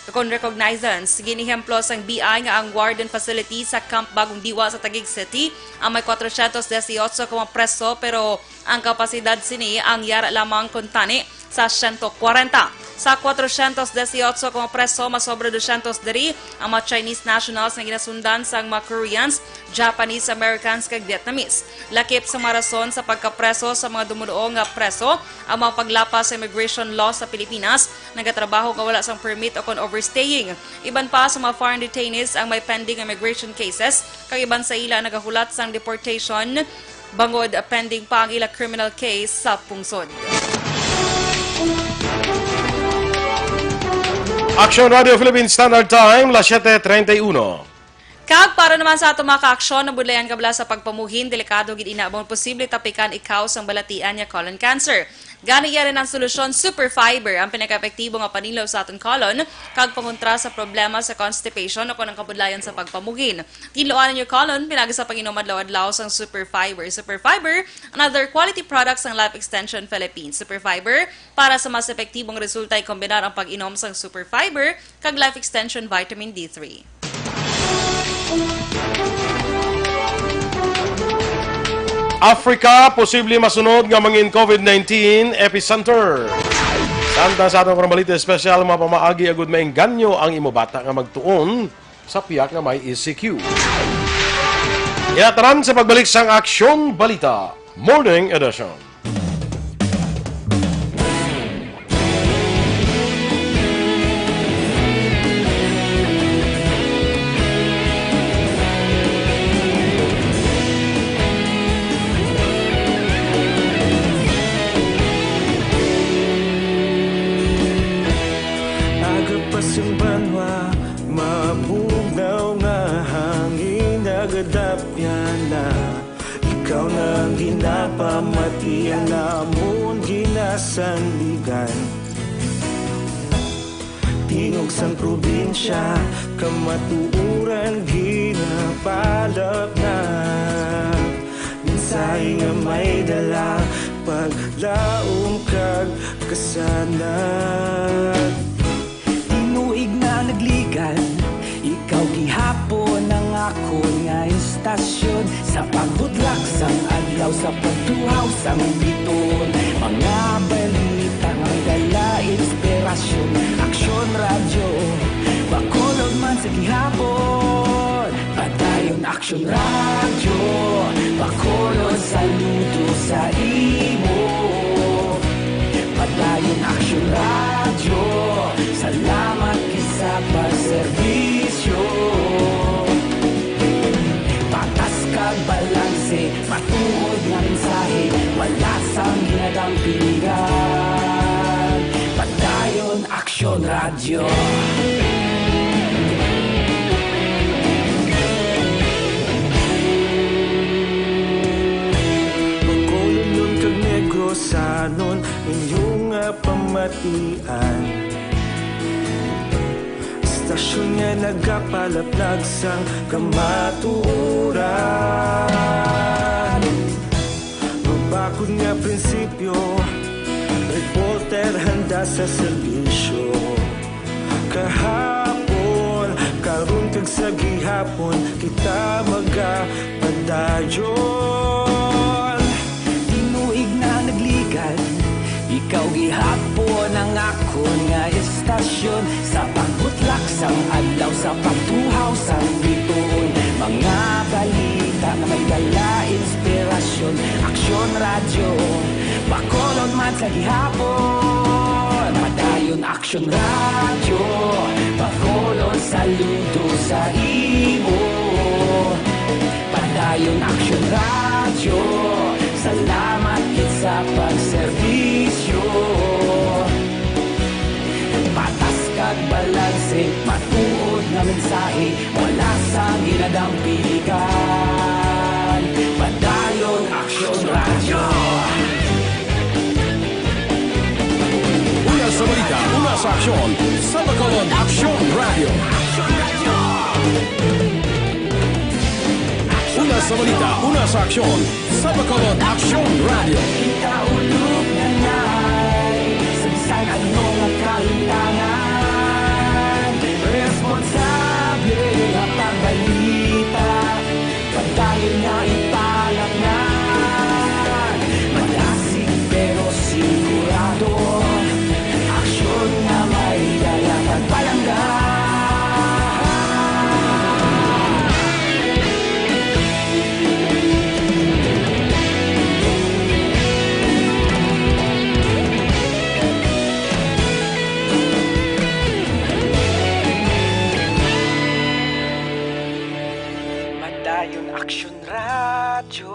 Kon recognizance, ginehemplo sang B I nga ang warden facility sa Camp Bagong Diwa sa Taguig City ang may kwatrocientos dieciocho ka mga preso, pero ang kapasidad sini ang yara lamang kuntani sa siyento kwarenta. Sa kwatrocientos dieciocho ka mga preso, masobra dosyentos diri ang mga Chinese nationals nga ginasundan sang mga Koreans, Japanese Americans, kag Vietnamese. Lakip sa mga rason sa pagkapreso sa mga dumuduo nga preso ang mga paglapas sa immigration law sa Pilipinas, nagatrabaho nga wala sang permit o kon overstaying. Iban pa sa mga foreign detainees ang may pending immigration cases, kag iban sa ila nagahulat sang deportation bangod pending pa ang ila criminal case sa pungsod. Aksyon Radio Philippine Standard Time, las siete treinta y uno. Kag para naman sa ato mga kaaksyon, nabudlayan kabla sa pagpamuhin, delikado gid ina among posible tapikan ikaw sang balatian nga colon cancer. Gani, yari ang solusyon, Super Fiber, ang pinakaepektibo nga paninlaw sa aton colon kag pangontra sa problema sa constipation o kon ang kabudlayan sa pagpamuhin. Tinluan ang inyong colon pinagi sa pag-inom adlaw-adlaw sang Super Fiber. Super Fiber, another quality product sang Life Extension Philippines. Super Fiber, para sa mas epektibong resulta, ikombinar ang pag-inom sang Super Fiber kag Life Extension Vitamin D three. Africa, posible masunod nga mangin COVID nineteen epicenter. Samtang sa aton karong balita espesyal, mga pamaagi agud maengganyo ang imo bata nga magtuon sa piyak nga may E C Q. Ina tanan sa pagbalik sang Aksyon Balita Morning Edition. Aga pa sing banwa, mabugnaw nga hangin nagadapyan na. Ikaw na ang ginapamati, ang amon ginasandigan. Tingog sang probinsya, kamatuoran ginapalapnag. Mensahe nga may dala, paglaom kag kasanag. Tinuig na nagligad, ikaw gihapon ang akon nga istasyon. Sa pagbutlak sang adlaw, sa pagtuhaw sang biton, mga balita nga may dala inspirasyon. Aksyon Radyo, Bacolod man sa gihapon. Padayon Aksyon Radyo, Bacolod, saludo sa imo. Padayon Aksyon Radyo, salamat gid sa pagserbisyo. Patas kag balanse, matuod nga mensahe, wala sang ginadampingan. Padayon Aksyon Radyo. Bacolod kag Negrosanon, inyo nga pamatian. Istasyon nga nagapalaplag sang kamatuoran. Mabakod nga prinsipyo, reporter handa sa serbisyo. Kahapon, karon kag sa gihapon, kita magapadayon. Tinuig na nagligad, ikaw gihapon ang akon nga istasyon. Sa pagbutlak sang adlaw, sa pagtuhaw sang bituon, mga balita nga may dala inspirasyon. Aksyon Radyo, Bacolod man sa gihapon. Padayon Aksyon Radyo, Bacolod, saludo sa imo. Padayon Aksyon Radyo, salamat gid sa pagserbisyo. Patas kag balanse, matuod nga mensahe mula sa ginadampiligan. Padayon Aksyon Radyo. Una sa balita, una sa aksyon, sa Bacolod Aksyon Radyo. Una sa balita, una sa aksyon, sa Bacolod Aksyon Radyo. Ikaulog na na'y sa bisan ano nga kahitangan. Responsable nga pagbalita, pagdahil nga ipalatngan. Malasig pero sigurado, aksyon nga may dala kag palangga. Padayon Aksyon Radyo,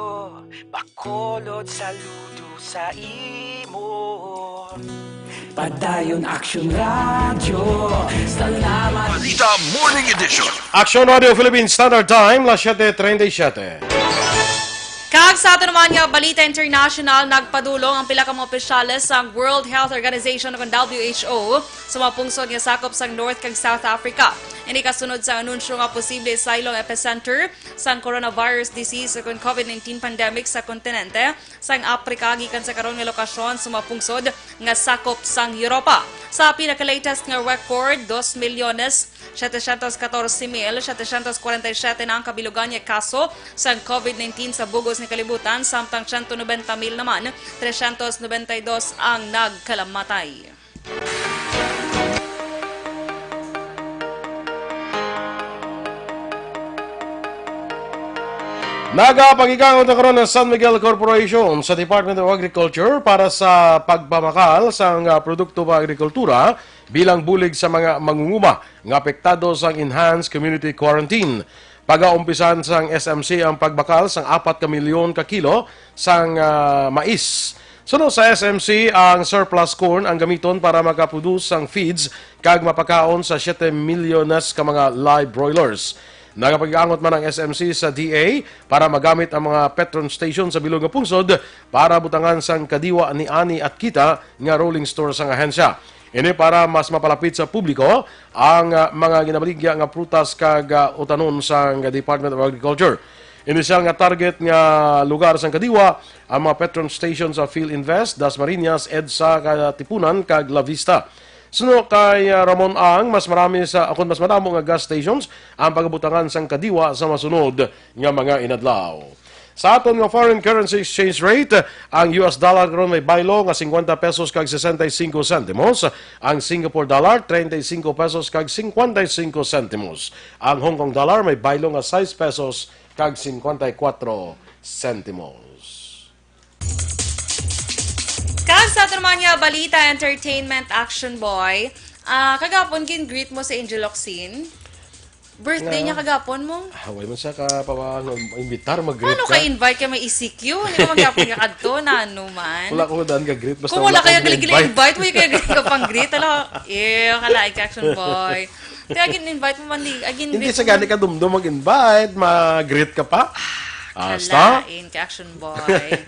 Bacolod, saludo sa imo. Padayon Aksyon Radyo, salamat. Balita Morning Edition. Aksyon Radio Philippine Standard Time, las siete treinta y siete. Kag sa ato naman nga balita international, nagpadulong ang pila ka mga opisyales sang World Health Organization o W H O sa mga pungsod nga sakop sang North kag South Africa. Ini kasunod sa anunsyo nga posible saylo ang epicenter sang coronavirus disease o kon COVID nineteen pandemic sa kontinente sang Aprika gikan sa karon nga lokasyon sa mga pungsod nga sakop sang Europa. Sa pinaka-latest nga record, dos milyones setecientos catorce mil setecientos cuarenta y siete na ang kabilugan nga kaso sang COVID nineteen sa bug-os nga kalibutan, samtang siyento nobenta mil naman, trescientos noventa y dos ang nagkalamatay. Nagapangigangod na karon ang San Miguel Corporation sa Department of Agriculture para sa pagpamakal sang, ah, produkto sa agrikultura bilang bulig sa mga mangunguma nga apektado sang enhanced community quarantine. Pagaumpisan sang S M C ang pagbakal sang apat ka milyon ka kilo sang, ah, mais. Suno sa S M C, ang surplus corn ang gamiton para makaproduce sang feeds kag mapakaon sa siete milyones ka mga live broilers. Nagapag-angot man ang S M C sa D A para magamit ang mga Petron station sa bilog nga pungsod para butangan sang Kadiwa ni Ani at Kita nga rolling store sang ahensya. Ini para mas mapalapit sa publiko ang, ah, mga ginabaligya nga prutas kag, ah, utanon sang Department of Agriculture. Inisyal nga target nga lugar sang Kadiwa ang mga Petron station sa Filinvest, Dasmariñas, EDSA, Katipunan, kag La Vista. Suno kay, ah, Ramon Ang, mas marami sa, akon mas madamo nga gas stations ang pagabutangan sang Kadiwa sa masunod nga mga inadlaw. Sa aton nga foreign currency exchange rate, ang U S dollar karon may baylo nga cincuenta pesos kag sesenta y cinco centimos, ang Singapore dollar treinta y cinco pesos kag cincuenta y cinco centimos, ang Hong Kong dollar may baylo nga sais pesos kag cincuenta y cuatro centimos. Kag sa ato naman nga balita, entertainment, Action Boy. Ah, kagapon gin-greet mo si Angel Locsin. Birthday Nga niya kagapon mo. Ah, wala man siya ka pamang imbitar, mag-greet Paano ka. ka invite kay may E C Q? Hindi ka magyapon ka kadto, nano man. Wala ko daan ka-greet, basta Kung wala wala kaya ko galing gina-invite. invite, wala kaya galing ka pang greet. Ala, eh, kalain ka, Action Boy. Kaya gin-invite mo man, di, ah, gin-greet Hindi sa mo gani man. ka dumdum mag-invite, mag-greet ka pa. Ah, Hasta? Kalain ka, Action Boy.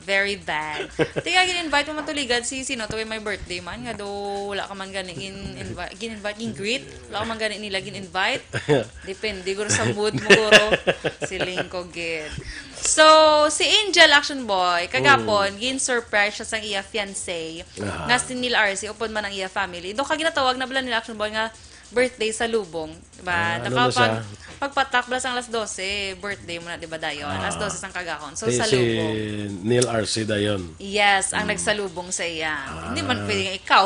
Very bad. Tiga, gin-invite mo man tuligan si sino to may birthday man, nga do wala ka man gani gin-invite, gin-invite, gin-greet. Wala ka man gani nila gin-invite. Depende, guro sa mood mo, guro. Siling ko, gid. So, si Angel, Action Boy, kagapon, Mm. gin-surprise siya sang iya fiancé, Aha. nga si Neil Arce, upod man ang iya family. Do ka ginatawag na bala nila, Action Boy, nga birthday sa lubong, di ba? Ah, ano na Nakapag-, siya? pagpatak bala sang alas dose, birthday mo na, di ba, dayon? Alas Ah. dose sang kagahon. So, Si, sa si lubong. Neil Arce dayon. Yes, ang Mm. nagsalubong sa iya. Ah. Hindi man pwede nga ikaw.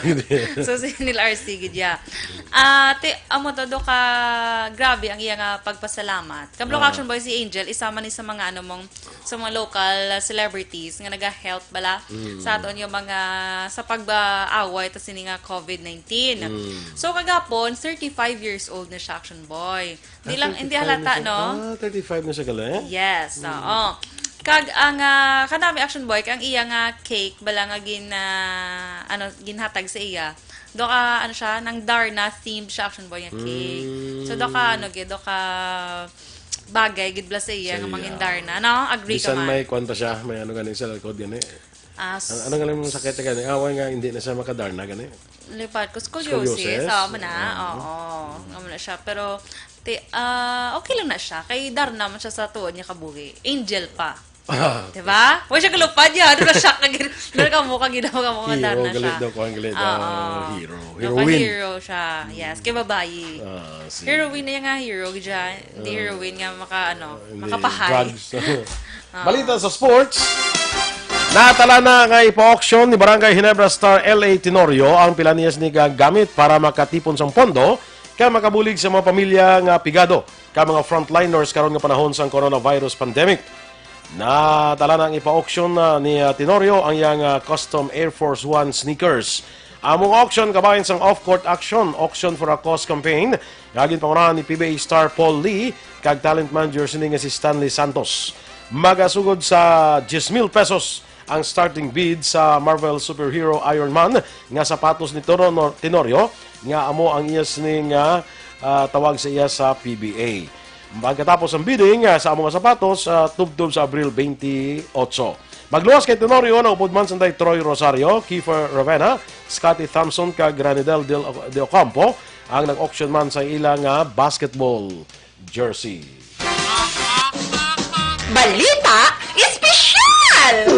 Hindi. So, si Neil Arce gid ya. Ah, ti-, amo to, do ka, grabe ang iya nga pagpasalamat. Kablo ka, Ah. Action Boy, si Angel, isa man ni sa mga, ano, mong, sa mga local, ah, celebrities nga naga-help bala Mm. sa aton yung mga, sa pag-away to sini nga COVID nineteen. Mm. So, kagapon, thirty-five years old na siya, Action Boy. Di Ah, lang, hindi thirty-five na halata, siya. no? Ah, thirty-five na siya gali? Yes, Mm. oo. Kag ang, ah, kanami, Action Boy, kag ang iya nga cake, bala nga gin-, ah, ano, ginhatag sa iya, Do ka, ano siya, nang Darna themed siya, Action Boy, nga cake. So, do ka, ano, gid, do ka bagay, gid, bala sa iya, nga Sa mangin iya. Darna. No? Agree ka Bisan man. may kwan pa siya, may ano gani sa likod gani. Ah, Ang, ano nga lang yung sakit niya gani? Away nga, hindi na siya makadarna gani. Lipat ko, scoliosis. Scoliosis? Oo, man na. Ah. Oo, nga man na siya. Pero, ti, ah, okay lang na siya. Kay Darna man siya sa tuod niya kabuhi. Angel pa. Ah. Diba? Wa siya kalupad niya. Ano na siya? Kagin-, ano ka mo, kaginawa ka mo nga Hero, Darna galit siya. daw ko ang galit. Oo. Ah, hero. Daw ka Heroine. hero siya. Yes, kay babayi. Ah, si Heroine na yung nga hero, gid siya. Hindi Ah. heroine nga maka, ano, Hindi, makapahay. drugs. Ah. Balita sa sports. Natala na nga ipa-auction ni Barangay Ginebra Star L A Tenorio ang pila niya sini nga gamit para makatipon sang pondo kag makabulig sa mga pamilya nga pigado ka mga frontliners karon nga panahon sang coronavirus pandemic. Natala na ang ipa-auction na ni, ah, Tenorio ang iyang, ah, custom Air Force One sneakers. Among auction kabahin sang Off-Court Action, Auction for a Cause campaign, nga ginpangunahan ni P B A star Paul Lee kag talent manager sini nga si Stanley Santos. Magasugod sa diyes mil pesos ang starting bid sa Marvel Superhero Iron Man nga sapatos ni Toro Nor-, Tenorio, nga amo ang iya sini nga, ah, tawag sa iya sa P B A. Pagkatapos ang bidding, ah, sa amo nga sapatos, ah, tubtob sa Abril twenty-eight. Magluwas kay Tenorio, naupod man sanday Troy Rosario, Kiefer Ravena, Scotty Thompson, kag Granidel Del-, de Ocampo ang nag-auction man sa ila nga basketball jersey. Balita Espesyal!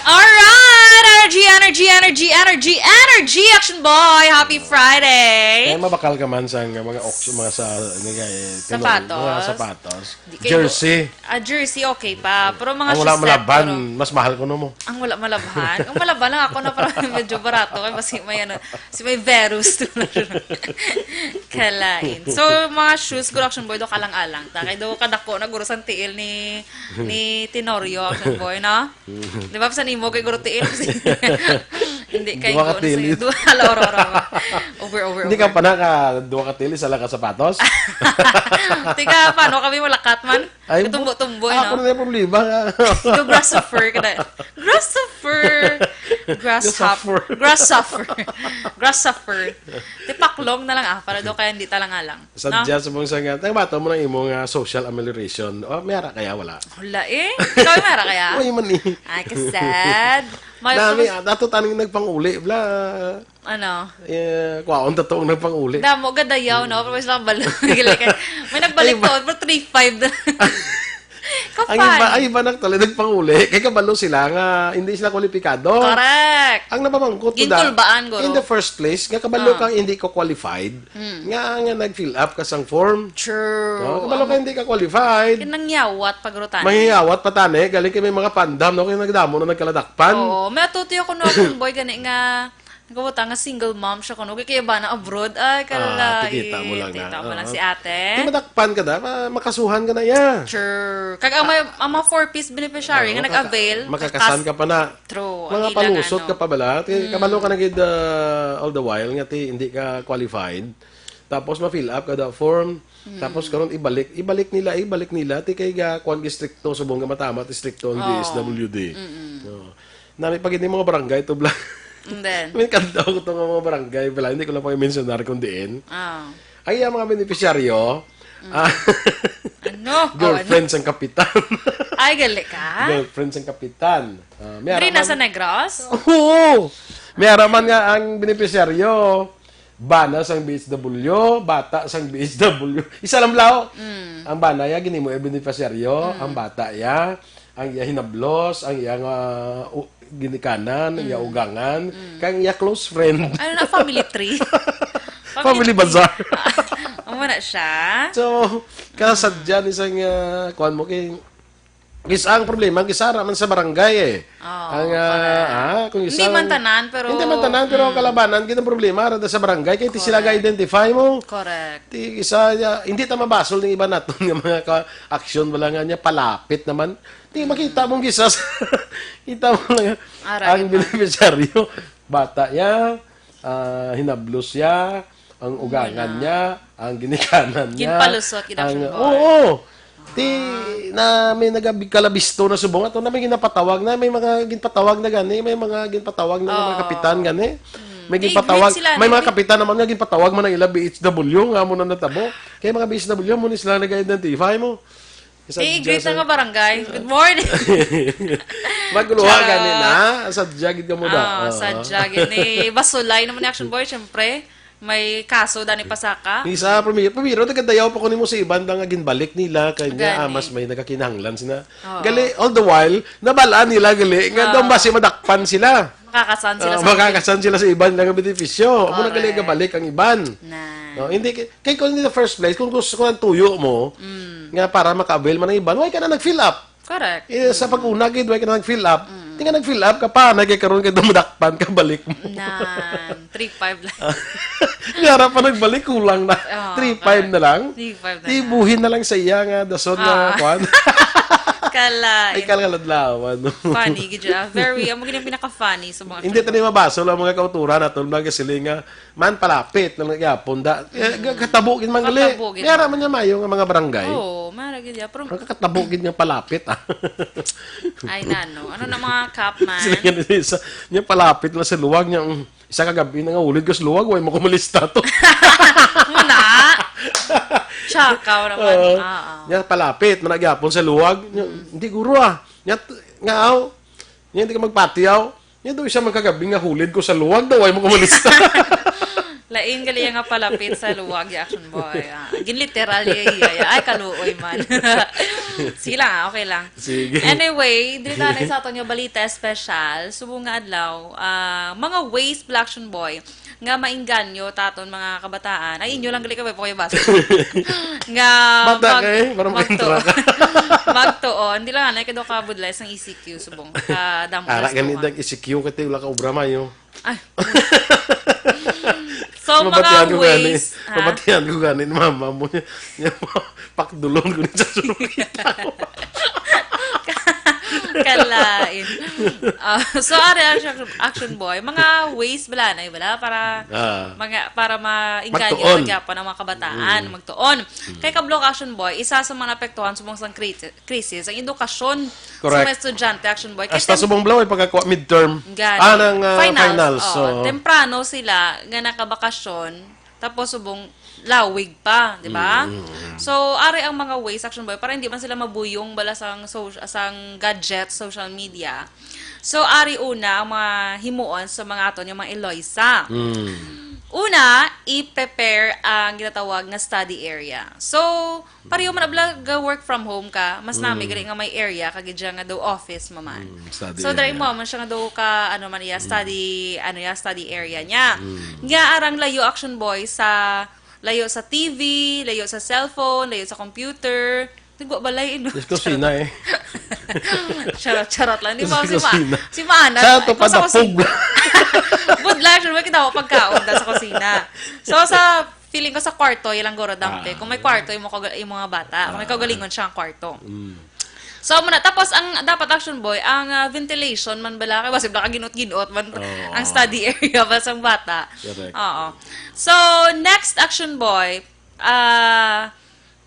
Alright! Energy, energy, energy, energy, energy, Action Boy! Happy Friday! Kaya mabakal ka man sa mga auction, mga sa, ano nga eh, Sapatos? mga sapatos. Di kayo Jersey. Ah, jersey, okay pa. Pero mga Ang wala shoes set, malaban, pero mas mahal ko no mo. Ang wala malaban? Ang malaban lang ako na parang medyo barato. Kaya mas may ano, si may virus. Kalain. So, mga shoes, guro, Action Boy, do kalang-alang. Ta, kay do kadako na guro sang tiil ni, ni Tenorio, Action Boy, no? Di ba, sa nimo kay guro tiil? Hindi kay Duha ka guro, tiil. Sige, duha, ala, ora, ora, ora. Over, over, Hindi over. ka pa naka duha ka tiil, isa lang ka sapatos? Tika, paano kami malakat man? Ay, Katumbo-tumbo, ako no? na yung problema. Ikaw, grasshopper ka na. Grasshopper! Grasshop-, Grasshopper. Grasshopper. Grasshopper. Tipaklong na lang, ah, para daw kaya hindi talang-alang. Sadya No? sa mong sangat. Ang bato mo ng imong, ah, social amelioration. O, may ara kaya? Wala. Wala eh. Ikaw, may ara kaya? Uy, man eh. Ay, kasad. May Nami, pag- ah, dato taning nagpanguli, bla. Ano? Eh, kwaon, dato ang nagpanguli. Damo, gadayaw, no? Pero may sila balo. May nagbalik Ay, ba- to, pero three five na. Ang iba, Kapal. ay iba na tuloy nagpanguli. Kay kabalo sila nga hindi sila kwalipikado. Correct. Ang napamangkot ko da, Ginkulbaan, guro. in the first place, nga kabalo Ah. kang hindi ko qualified, Mm. nga, nga nag-fill up ka sang form. True. No? Kabalo Ang ka hindi ka qualified. Kinangyawat pagrutan. Mangyayawat pa tani, galing kay may mga pandam, no? Kaya nagdamo na nagkaladakpan. Oo, may atuti ako no, akong boy, gani nga, nagkabutang nga single mom siya kuno. Kaya ba na abroad? Ay, Ah, kalay. tikita mo lang na. Tikita mo lang Oo. si ate. Di madakpan ka na, ma-, makasuhan ka na iya. Sure. Kag ang may, ang mga four Ps beneficiary Oo, nga maka-, nag-avail, makakasan kas-, ka pa na. True, Mga ang ilang palusot ano. ka pa bala. Kay Mm. kabalo ka na gid, ah, all the while nga ti, hindi ka qualified. Tapos ma-fill up ka da form. Mm. Tapos karon ibalik, ibalik nila, ibalik nila. Ti kay ga, kuwan, gistrikto, subong nga matama, ti strikto ang Oo. D S W D. Mm-mm. Oo. Nami pag hindi mga barangay to, bla. And then? May kandaw ko to nga mga barangay, bla. Hindi ko lang pag-mensionar kung diin. Ah. Ay, ang mga benepisyaryo, Mm. ah, Ano? Oh, girlfriend ano? sang kapitan. Ay, gali ka? Girlfriend sang kapitan. Ah, may Diri na araman. sa Negros? Oo! May araman nga ang benepisyaryo, bana sang B H W, bata sang B H W. Isa lang, bla. Mm. Ang bana ya, ginimo ya benepisyaryo, Mm. ang bata ya, ang iya hinablos, ang iya nga, u-, ginikanan, ang iya Mm. ugangan, Mm. kag ang iya close friend. Ano na, family tree? Family Family tree. bazaar. Amo na siya. So, kasadya ni sang, ah, kuwan mo kay, is ang problema, ang isa ra man sa barangay eh. Oh, Ang, ah, correct. ah, kung Hindi isa man lang, tanan, pero hindi man tanan, pero ang Mm. kalabanan, gid ang problema, ra sa barangay, kay ti sila Correct. ga-identify mo. Correct. Ti isa, ya, hindi ta mabasol ning iba naton nga mga ka-aksyon, wala nga niya, palapit naman. Ti makita mong gisas. Kita mo lang, Ara, ang iba. benepisyaryo, bata ya, ah, hinablos ya, ang Ang ugangan una. niya, ang ginikanan niya, Ginpalusot, ang, ginapsyang boy. oo. Ti, na may nagabig-, kalabisto na subong ato na may ginapatawag na, may mga ginpatawag na gani, may mga ginpatawag na nga mga Oh. kapitan gani. Mm. May Di, ginpatawag, greet sila, may mga greet. kapitan naman nga ginpatawag man ang ila B H W nga amo na natabo. Kaya mga B H W mo ni sila nag-identify mo. Sa Di, greet Diyos, na nga barangay. Good morning. Maguluha Charot. gani na, sa jagid ka mo da. Ah, Oo. sa jagid ni Basulay naman ni Action Boy, syempre. May kaso dani pasaka. Isa, primero, primero, nagadayaw pa ko nimo sa iban lang nga ginbalik nila, kay niya, Gani. ah, mas may nagakinahanglan sina. Oo. Gali, all the while, nabalaan nila, gali, nga Oo. daw basi madakpan sila. Makakasan sila Ah, sa makakasan sila sa iban lang nga benepisyo. Amo na gali Correct. gabalik ang iban. Na. No, hindi kay, kay kung in the first place, kung gusto ko ang tuyo mo, Mm. nga para maka-avail man ang iban, why ka na nag-fill up? Correct. Eh, sa pag-una gid, why ka na nag-fill up? Mm. Di nga nag-fill up ka pa, na kay karon kay dumadakpan ka, balik mo. Nan, three five lang. Yara pa nagbalik, kulang na. Oo, Three five correct. na lang. Three five na lang. Ibuhin na lang sa iya nga dason nga Ah. kwan. Kala. Ay, kaladlawan, no? Funny, gid siya. Very, amo gid ang pinaka-funny sa mga Hindi show. tayo mabasol ang mga kauturan at mga siling nga, man, palapit lang nagyapon. Da, eh, Mm. katabo gid man gali. Katabo gid Yara man. man niya mayo nga mga barangay. Oo, mara gid ya. Pero Ang kakatabo gid nga palapit, ah. Ay, nano. Ano na mga cup man? Sige, isa, niya palapit na sa luwag niya. Mm, isa ka gabi na nga ulid ko sa luwag, way mo kumalista to. Muna. Tsakaw naman. Oo. Ah, ah. Niya palapit, man nagyapon sa luwag. Niya, Mm. Hindi, guro, ah. Niya, t-, nga, aw. Niya, hindi ka magpatiyaw. Niya, daw isa man kagabi nga hulid ko sa luwag, daw, way mo kumalista. Lain gali nga palapit sa luwag, ya, Action Boy. Ah, ginliteral ya, ya, ya. Ay, kaluoy man. Sige lang, ah, okay lang. Sige. Anyway, dili tayo sa aton nga balita special. Subong nga adlaw, ah, mga ways, Black Action Boy, nga mainganyo taton mga kabataan. Ay, inyo lang gali ka, way pa kayo basa. Nga Bata mag-, kay, parang magtuon. Pintura ka. Magtuon. Hindi lang, anay, kay daw ka budlay sang E C Q, subong. Ka damo Ara, sa gani tuwa. Dag E C Q, kay wala ka obra, mayo. Ay. So, mga Mabatian ko gani. ways, ha? Mabatian ko gani, mama mo niya. Niya mo, pakdulon ko ni sa surukita. Kalain. Ah, so, ari, Action, Action Boy, mga ways bala na, bala, para, Ah. mga, para ma-, inganyo Magtuon. Ang mga kabataan, Mm. magtuon. Mm. Kay kablo ka, Action Boy, isa sa mga naapektuhan subong sang cri-, crisis, ang edukasyon sa Correct. mga estudyante, Action Boy. Kay Hasta tem-, subong bala, ay pagkakuha midterm. Gani. Ah, ng, ah, Finals. Finals, Oo. so. Temprano sila nga nakabakasyon, tapos subong lawig pa, di ba? Mm, mm, mm. So, ari ang mga ways, Action Boy, para hindi man sila mabuyong bala sang so-, sang gadget, social media. So, ari una ang mga himuon sa mga aton yung mga Eloisa. Mm. Una, i-prepare ang ginatawag nga study area. So, pareho man abla ga work from home ka, mas nami Mm. gali nga may area kag dyan nga daw office mo man. Mm, study So, dali area. mo man siya nga daw ka, ano man iya, Mm. study, ano iya, study area niya. Mm. Nga arang layo, Action Boy, sa layo sa T V, layo sa cellphone, layo sa computer. Nagwa balay, no? Yes, kusina eh. Charot, charot lang. Di Yes, ba, si Ma-, kusina. si Mana, Sa to, kung sa kusina. padapog. Good luck, sure, kita ko pagkaon da sa kusina. So, sa feeling ko sa kwarto, ilang guro dampe. Ah. Kung may kwarto, yung mga, yung mga bata. Kung may Ah. kaugalingon siya ang kwarto. Mm. So, muna, tapos ang dapat, Action Boy, ang, ah, ventilation man bala, kay basi bala ka ginot-ginot man Oo. ang study area ba sang bata. Correct. Oo. So, next, Action Boy, ah,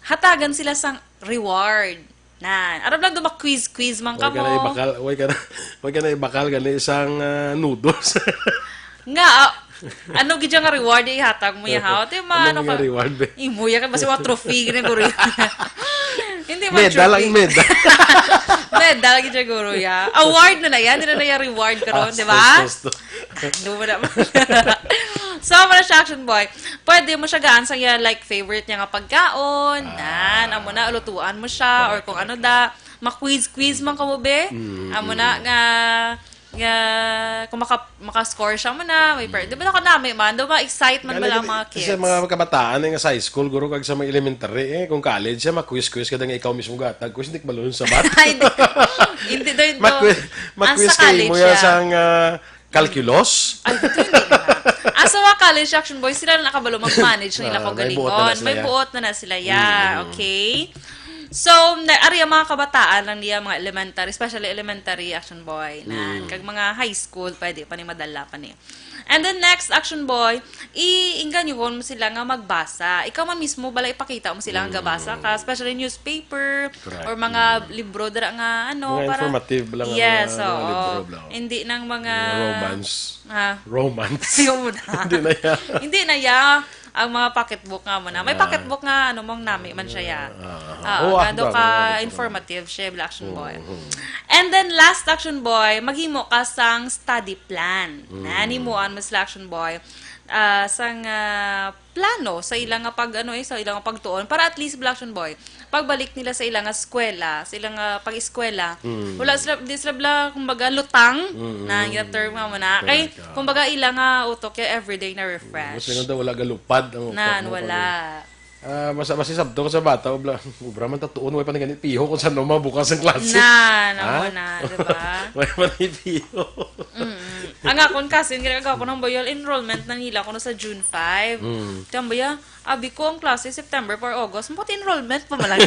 hatagan sila sang reward. Na, aram lang, duma-quiz-quiz man Way ka na kamo. ibakal, way ka na, way ka na ibakal gani isang, ah, noodles. Nga, ah, ano gid nga reward yung ihatag mo ya, ha? Ito yung mga Ano ano nga ka, reward, be? Imo ya, kasi mga trophy, gini, guro ya. Hindi man Medal, trophy. ang medal. Medal, gid siya, guro ya. Award na na yan, hindi na na yan reward karon, Ah, di ba? sus, sus, sus. Ano mo naman? So, para siya, Action Boy, pwede mo siya gaan sa iya, like, favorite niya nga pagkaon. Ah. Nan, amo na, lutuan mo siya, or kung ano da, ma-quiz-quiz man ka mo, be. Mm, Amo na mm. nga, nga, kung maka-, maka-score siya mo na, may per-, Mm. di ba nako nami man, daw ma-excite man Gani, bala ang gani, mga kids. sa mga kabataan, eh, nga sa high school, guro, kag sa mga elementary, eh, kung college siya, ma-quiz-quiz ka na nga ikaw mismo gatag, quiz, hindi ka balon sa math. Ay, hindi. Hindi, doy, do. Ma-quiz, Ah, ma-quiz sa kayo mo college yan siya. sang, ah, calculus? Ay, ito hindi na. Ah, sa mga college, Action Boy, sila na nakabalo mag-manage ng Ah, ilang may buot na na kaugalingon. sila May yan. buot na na sila, ya. Mm. Okay? So, na, ari ang mga kabataan lang niya, mga elementary, especially elementary, Action Boy, na, Mm. kag mga high school, pwede pa ni madala pa ni. And then next, Action Boy, i-inganyohon mo sila nga magbasa. Ikaw man mismo, bala ipakita mo sila nga gabasa ka, especially newspaper, Correct. or mga libro dira nga, ano, Mga para informative lang ang Yes, mga, mga oo. libro, bla. Hindi nang mga Mga romance. Ah. Romance. Ayaw mo na. Hindi na yan. Hindi na ya. Ang mga pocketbook nga mo na. May Ah. pocketbook nga, ano, mong nami man siya ya. Ah, ah, ah. Oo, Oo, ah, nga daw dami, ka dami. informative siya, Black Action Boy. Mm, mm. And then, last, Action Boy, maghimo ka sang study plan. Mm. Na, himuan mo sila, Action Boy, ah, sang, ah, plano sa ilang nga pag, ano, eh, sa ilang nga pagtuon. Para at least, Black Action Boy, pagbalik nila sa ilang nga eskwela, sa ilang nga pag-eskwela, Mm. wala sila, di sila bala, kumbaga, lutang Mm, na mm. yung term nga mo na. Kay, Correct, ah. kumbaga, ilang nga utok yung everyday na refresh. Mas nga daw, wala galupad ang utok Nan, mo, wala. pag-, ah, mas, mas isabto ko sa bata, obra, obra man tatuon, way pa na gani piho kung saan mo mabukas ang klase. Nan, amo Ha? na, di ba? Way pa na piho. Mm. Ang akon cousin, ginagawa ko ng bayal, enrollment na nila ko na sa June five. Mm. Tambo ya, abi ko ang klase September four, August. Mapati enrollment pa malang.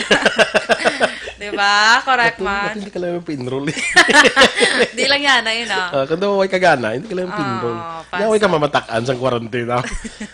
Di ba? Correct Ba't, ba't man. hindi ka lang pa-enroll? Di lang yan, ayun, oh. Ah, kung daw way ka gana, hindi ka lang pa-enroll. Oh, Nga, way ka pasa. mamatakan sa quarantine, ah.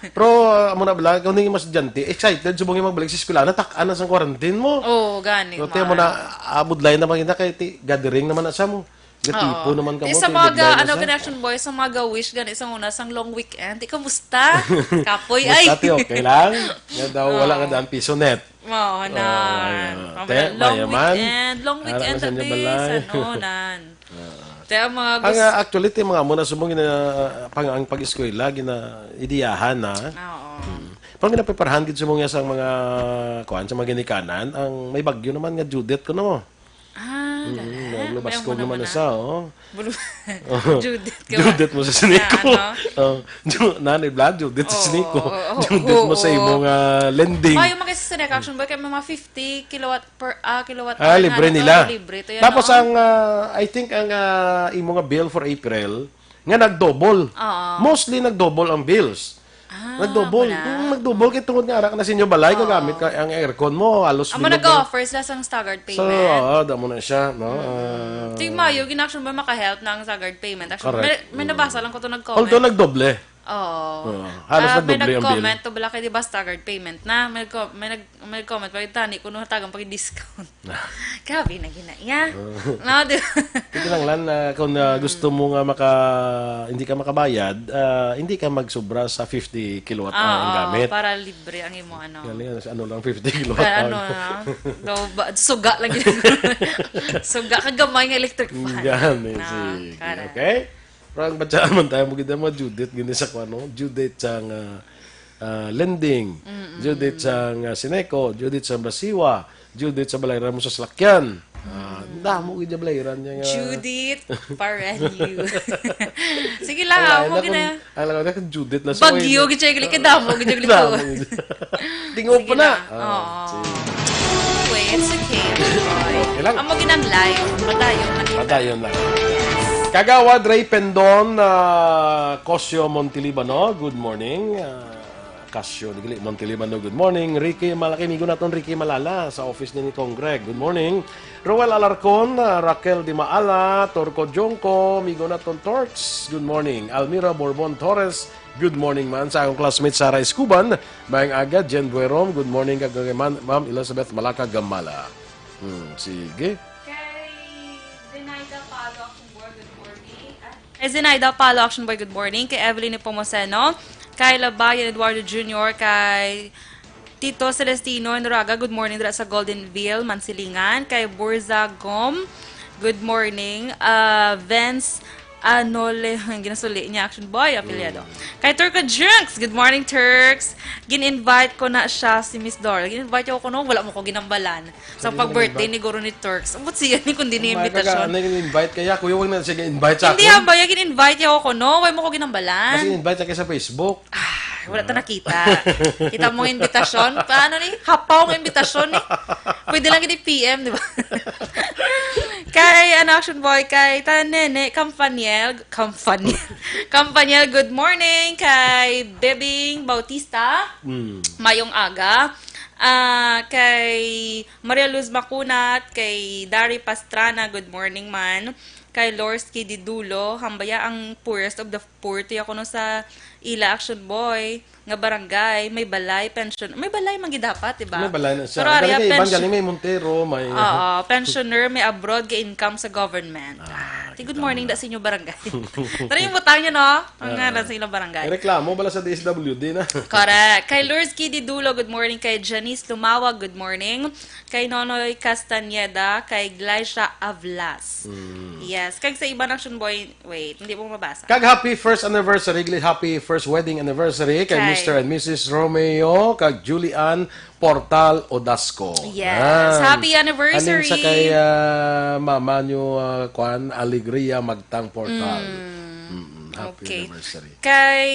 Pero, ah, amo na bala, kung hindi mas estudyante, excited, subong yung magbalik sa eskwela, natak-an na sa quarantine mo. Oo, gani, So, tiyan mo man. na, ah, budlay naman kita kay ti-, gathering naman na sa mo. Gatipo Oo. naman ka Di mo, sa kay mga budlay ga-, na ano, sa gani, Action Boy, sa mga ga-wish, gani, sa una, sang long weekend. Di, kamusta? Kapoy, ay. Basta, ti, okay lang. Nga daw, wala Oo. nga daan piso net. Oo, na. Oo, ayan. Ang Te, mga long mayaman. weekend, long Ara weekend, na sa inyo abi, balay. sa nonan. Oo. Te, ang mga Ang, gus- ah, actually, ti, mga amo na subong gina-, pang, ang pag-eskwela, gina-, idiyahan na. Oo. Hmm. Pang ginapreparahan gid subong ya sa mga, kuwan, sa mga ginikanan, ang may bagyo naman nga Judith ko, no? Ah, Mm, gani. May naglubas ko naman na. sa, oh. Bulu-, Oh. Judith ka ba? Judith mo sa Sineco. Na ano? Oh, Ju-, Nanay Bla, Judith sa Oo, Sineco. oo, oo, Judith mo sa oo. imong, ah, lending. Mayo man kay sa Sineco, Action Boy, kay mga fifty kilowatt per, ah, kilowatt Ah, hour libre nga, nila. oh, libre to yan, Tapos oh. ang, ah, I think ang, ah, imo nga bill for April, nga nag-double. Oo. Mostly nag-double ang bills. Ah, Nag-double. wala. Hmm, nag-double kay tungod nga ara ka na sa inyo balay, Oo. gagamit ka ang aircon mo, halos Amo linog na. nag-offer sila sang staggered So, payment. oo, damo na siya, no? Mm. Ah. Ting mayo, gin-, Action Boy, maka-help na ang staggered payment. Action, Correct. may, may Mm. nabasa lang ko to nag-comment. Although nagdoble. Oo. Oo. Halos Ah, may nagdoble ang bill. nag-comment to, bala kay, di ba, staggered payment na. May nag-, may nag-, may nag-comment pa, tani, kuno hatagan pa yung discount. Grabe na gina-, ya. No, di ba? Pwede lang, Lan, ah, kung, ah, Mm. gusto mo nga maka-, hindi ka makabayad, ah, hindi ka magsubra sa fifty kilowatt hour ang Oo, gamit. para libre ang imo, ano. Yan, yan, sa ano lang, fifty kilowatt Kaya ano, hour. ah, daw ba, suga lang yun. Suga ka gamay nga electric fan. Yan, eh, Na, sige. kara. Okay? Parang batya man tayo mo gid ang mga Judith, gini sa kuwan, no? Judith sa nga, ah, lending, Mm-mm. Judith sa nga Sineco, Judith sa Brasiwa, Judith sa balay ra mo sa salakyan. Ah, Mm. damo gid ang balay ra niya nga Judith Pareño. Sige lang, Ang ah, lain mo na gina-, kung, ang lain na kung Judith na sa Bagyo, oy. gid siya, gid, kay damo, gid, gid, Damo, gid. Tingog Sige pa na. lang. Ah, Oo. sige. Anyway, it's okay. Okay lang. Amo ginang live. Padayon lang kita. Padayon lang. Yes. Kagawad Ray Pendon, ah, Cosio Montelibano, good morning. Ah, Casio, di gali, Montelibano, good morning. Ricky Malaki, amigo naton Ricky Malala sa office ni, ni Congreg. Good morning. Roel Alarcon, ah, Raquel Di Maala, Torco Jongco, amigo naton Torx. Good morning. Almira Borbon Torres, good morning man. Sa akong classmate Sara Escuban, maayong aga. Jen Buerom, good morning. Kag kay man, Ma'am Elizabeth Malaka Gamala. Hmm, sige. Kay Zenaida Palo, Action Boy, good morning. Ah, kay Zenaida Palo, Action Boy, good morning. Kay Evelyn Nepomuceno, kay Labayan Eduardo Junior, kay Tito Celestino Enraga, good morning dira sa Goldenville, Mansilingan. Kay Burza Gom, good morning. Ah, Vince Anole, ang ginasuli niya, Action Boy, apelyido. Mm. Kay Turco Junks, good morning, Turks. Gin-invite ko na siya, si Miss Dor. Gin-invite ako, no? Wala mo ko ginambalan. Sa Hindi pag-birthday naman ni Guro ni Turks. Ambot siya ni kundi ni Ang mga invitation. Kaga-, ano yung invite kaya? Kuya, huwag na siya invite sa Hindi, akin. Ambaya, gin-invite niya ako, no? Why mo ko ginambalan? Kasi invite siya sa Facebook. Ah, wala ta nakita. Kita mo ang invitation? Paano ni? Hapaw ang invitation ni. Pwede lang gini P M, di ba? Kay, ano, Action Boy, kay ta Nene Campaniel, Campaniel, Campaniel, good morning. Kay Bebing Bautista, Mm. mayong aga. Ah, kay Maria Luz Macunat, kay Dari Pastrana, good morning man. Kay Lors Kididulo, hambaya ang poorest of the poor. Tuya kuno sa ila, Action Boy, nga barangay, may balay, pension. May balay man gid dapat, di ba? May balay na siya. Pero ari, kay iban pension- galing may Montero, may Oo, pensioner, may abroad, ga income sa government. Ah, Ah, di, good kita morning mo da na. Sa inyo barangay. Tara yung butang nyo, no? Ang Ah. Nga na sa ilang barangay. Reklamo bala sa D S W D na. Correct. Kay Lourdes Kididulo, good morning. Kay Janice Lumawag, good morning. Kay Nonoy Castañeda, kay Glycia Avlas. Mm. Yes. Kag sa iba, Action Boy, wait, hindi mo mabasa. Kag happy first anniversary, gli-, happy first wedding anniversary kay Kay Mister and Missus Romeo, kag Julian Portal Odasco. Yes. Yan. Happy anniversary. Aning sa kay, ah, mama nyo, ah, kwan, Alegria Magtang Portal. Mm. Mm-mm. Happy Okay. anniversary. Kay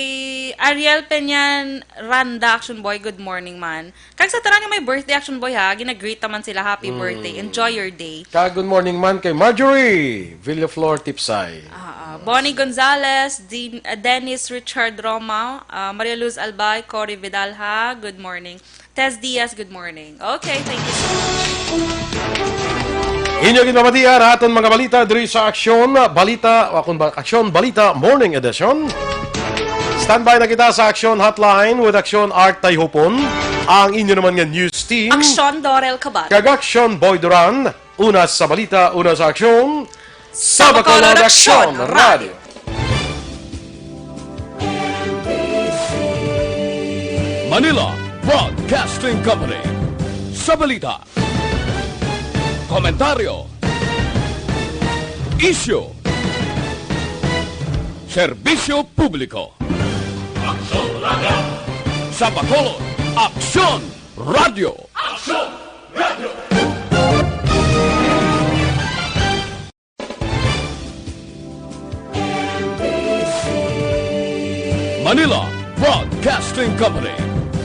Ariel Peñan Randa, Action Boy, good morning man. Kag sa tanan nga may birthday, Action Boy, ha, ginagreet naman sila, happy Mm. birthday, enjoy your day. Kag good morning man kay Marjorie Villaflor Tipsay. Ah, ah. Bonnie Gonzalez, Din-, ah, Dennis Richard Roma, ah, Maria Luz Albay, Cory Vidalha, good morning. Tez Diaz, good morning. Okay, thank you so much. Inyo ginpamatian ang aton mga balita diri sa Aksyon Balita, o akon ba, Aksyon Balita Morning Edition. Standby na kita sa Aksyon Hotline with Aksyon Art Tayhupon, ang inyo naman nga news team. Aksyon Dorel Kabat. Kag Aksyon Boy Duran. Una sa balita, una sa aksyon, sa Bacolod Aksyon Radio. Manila Broadcasting Company. Sa balita, komentaryo, isyu, serbisyo publiko. Aksyon Radio. Sa Bacolod, Aksyon Radio. Aksyon Radio. Manila Broadcasting Company.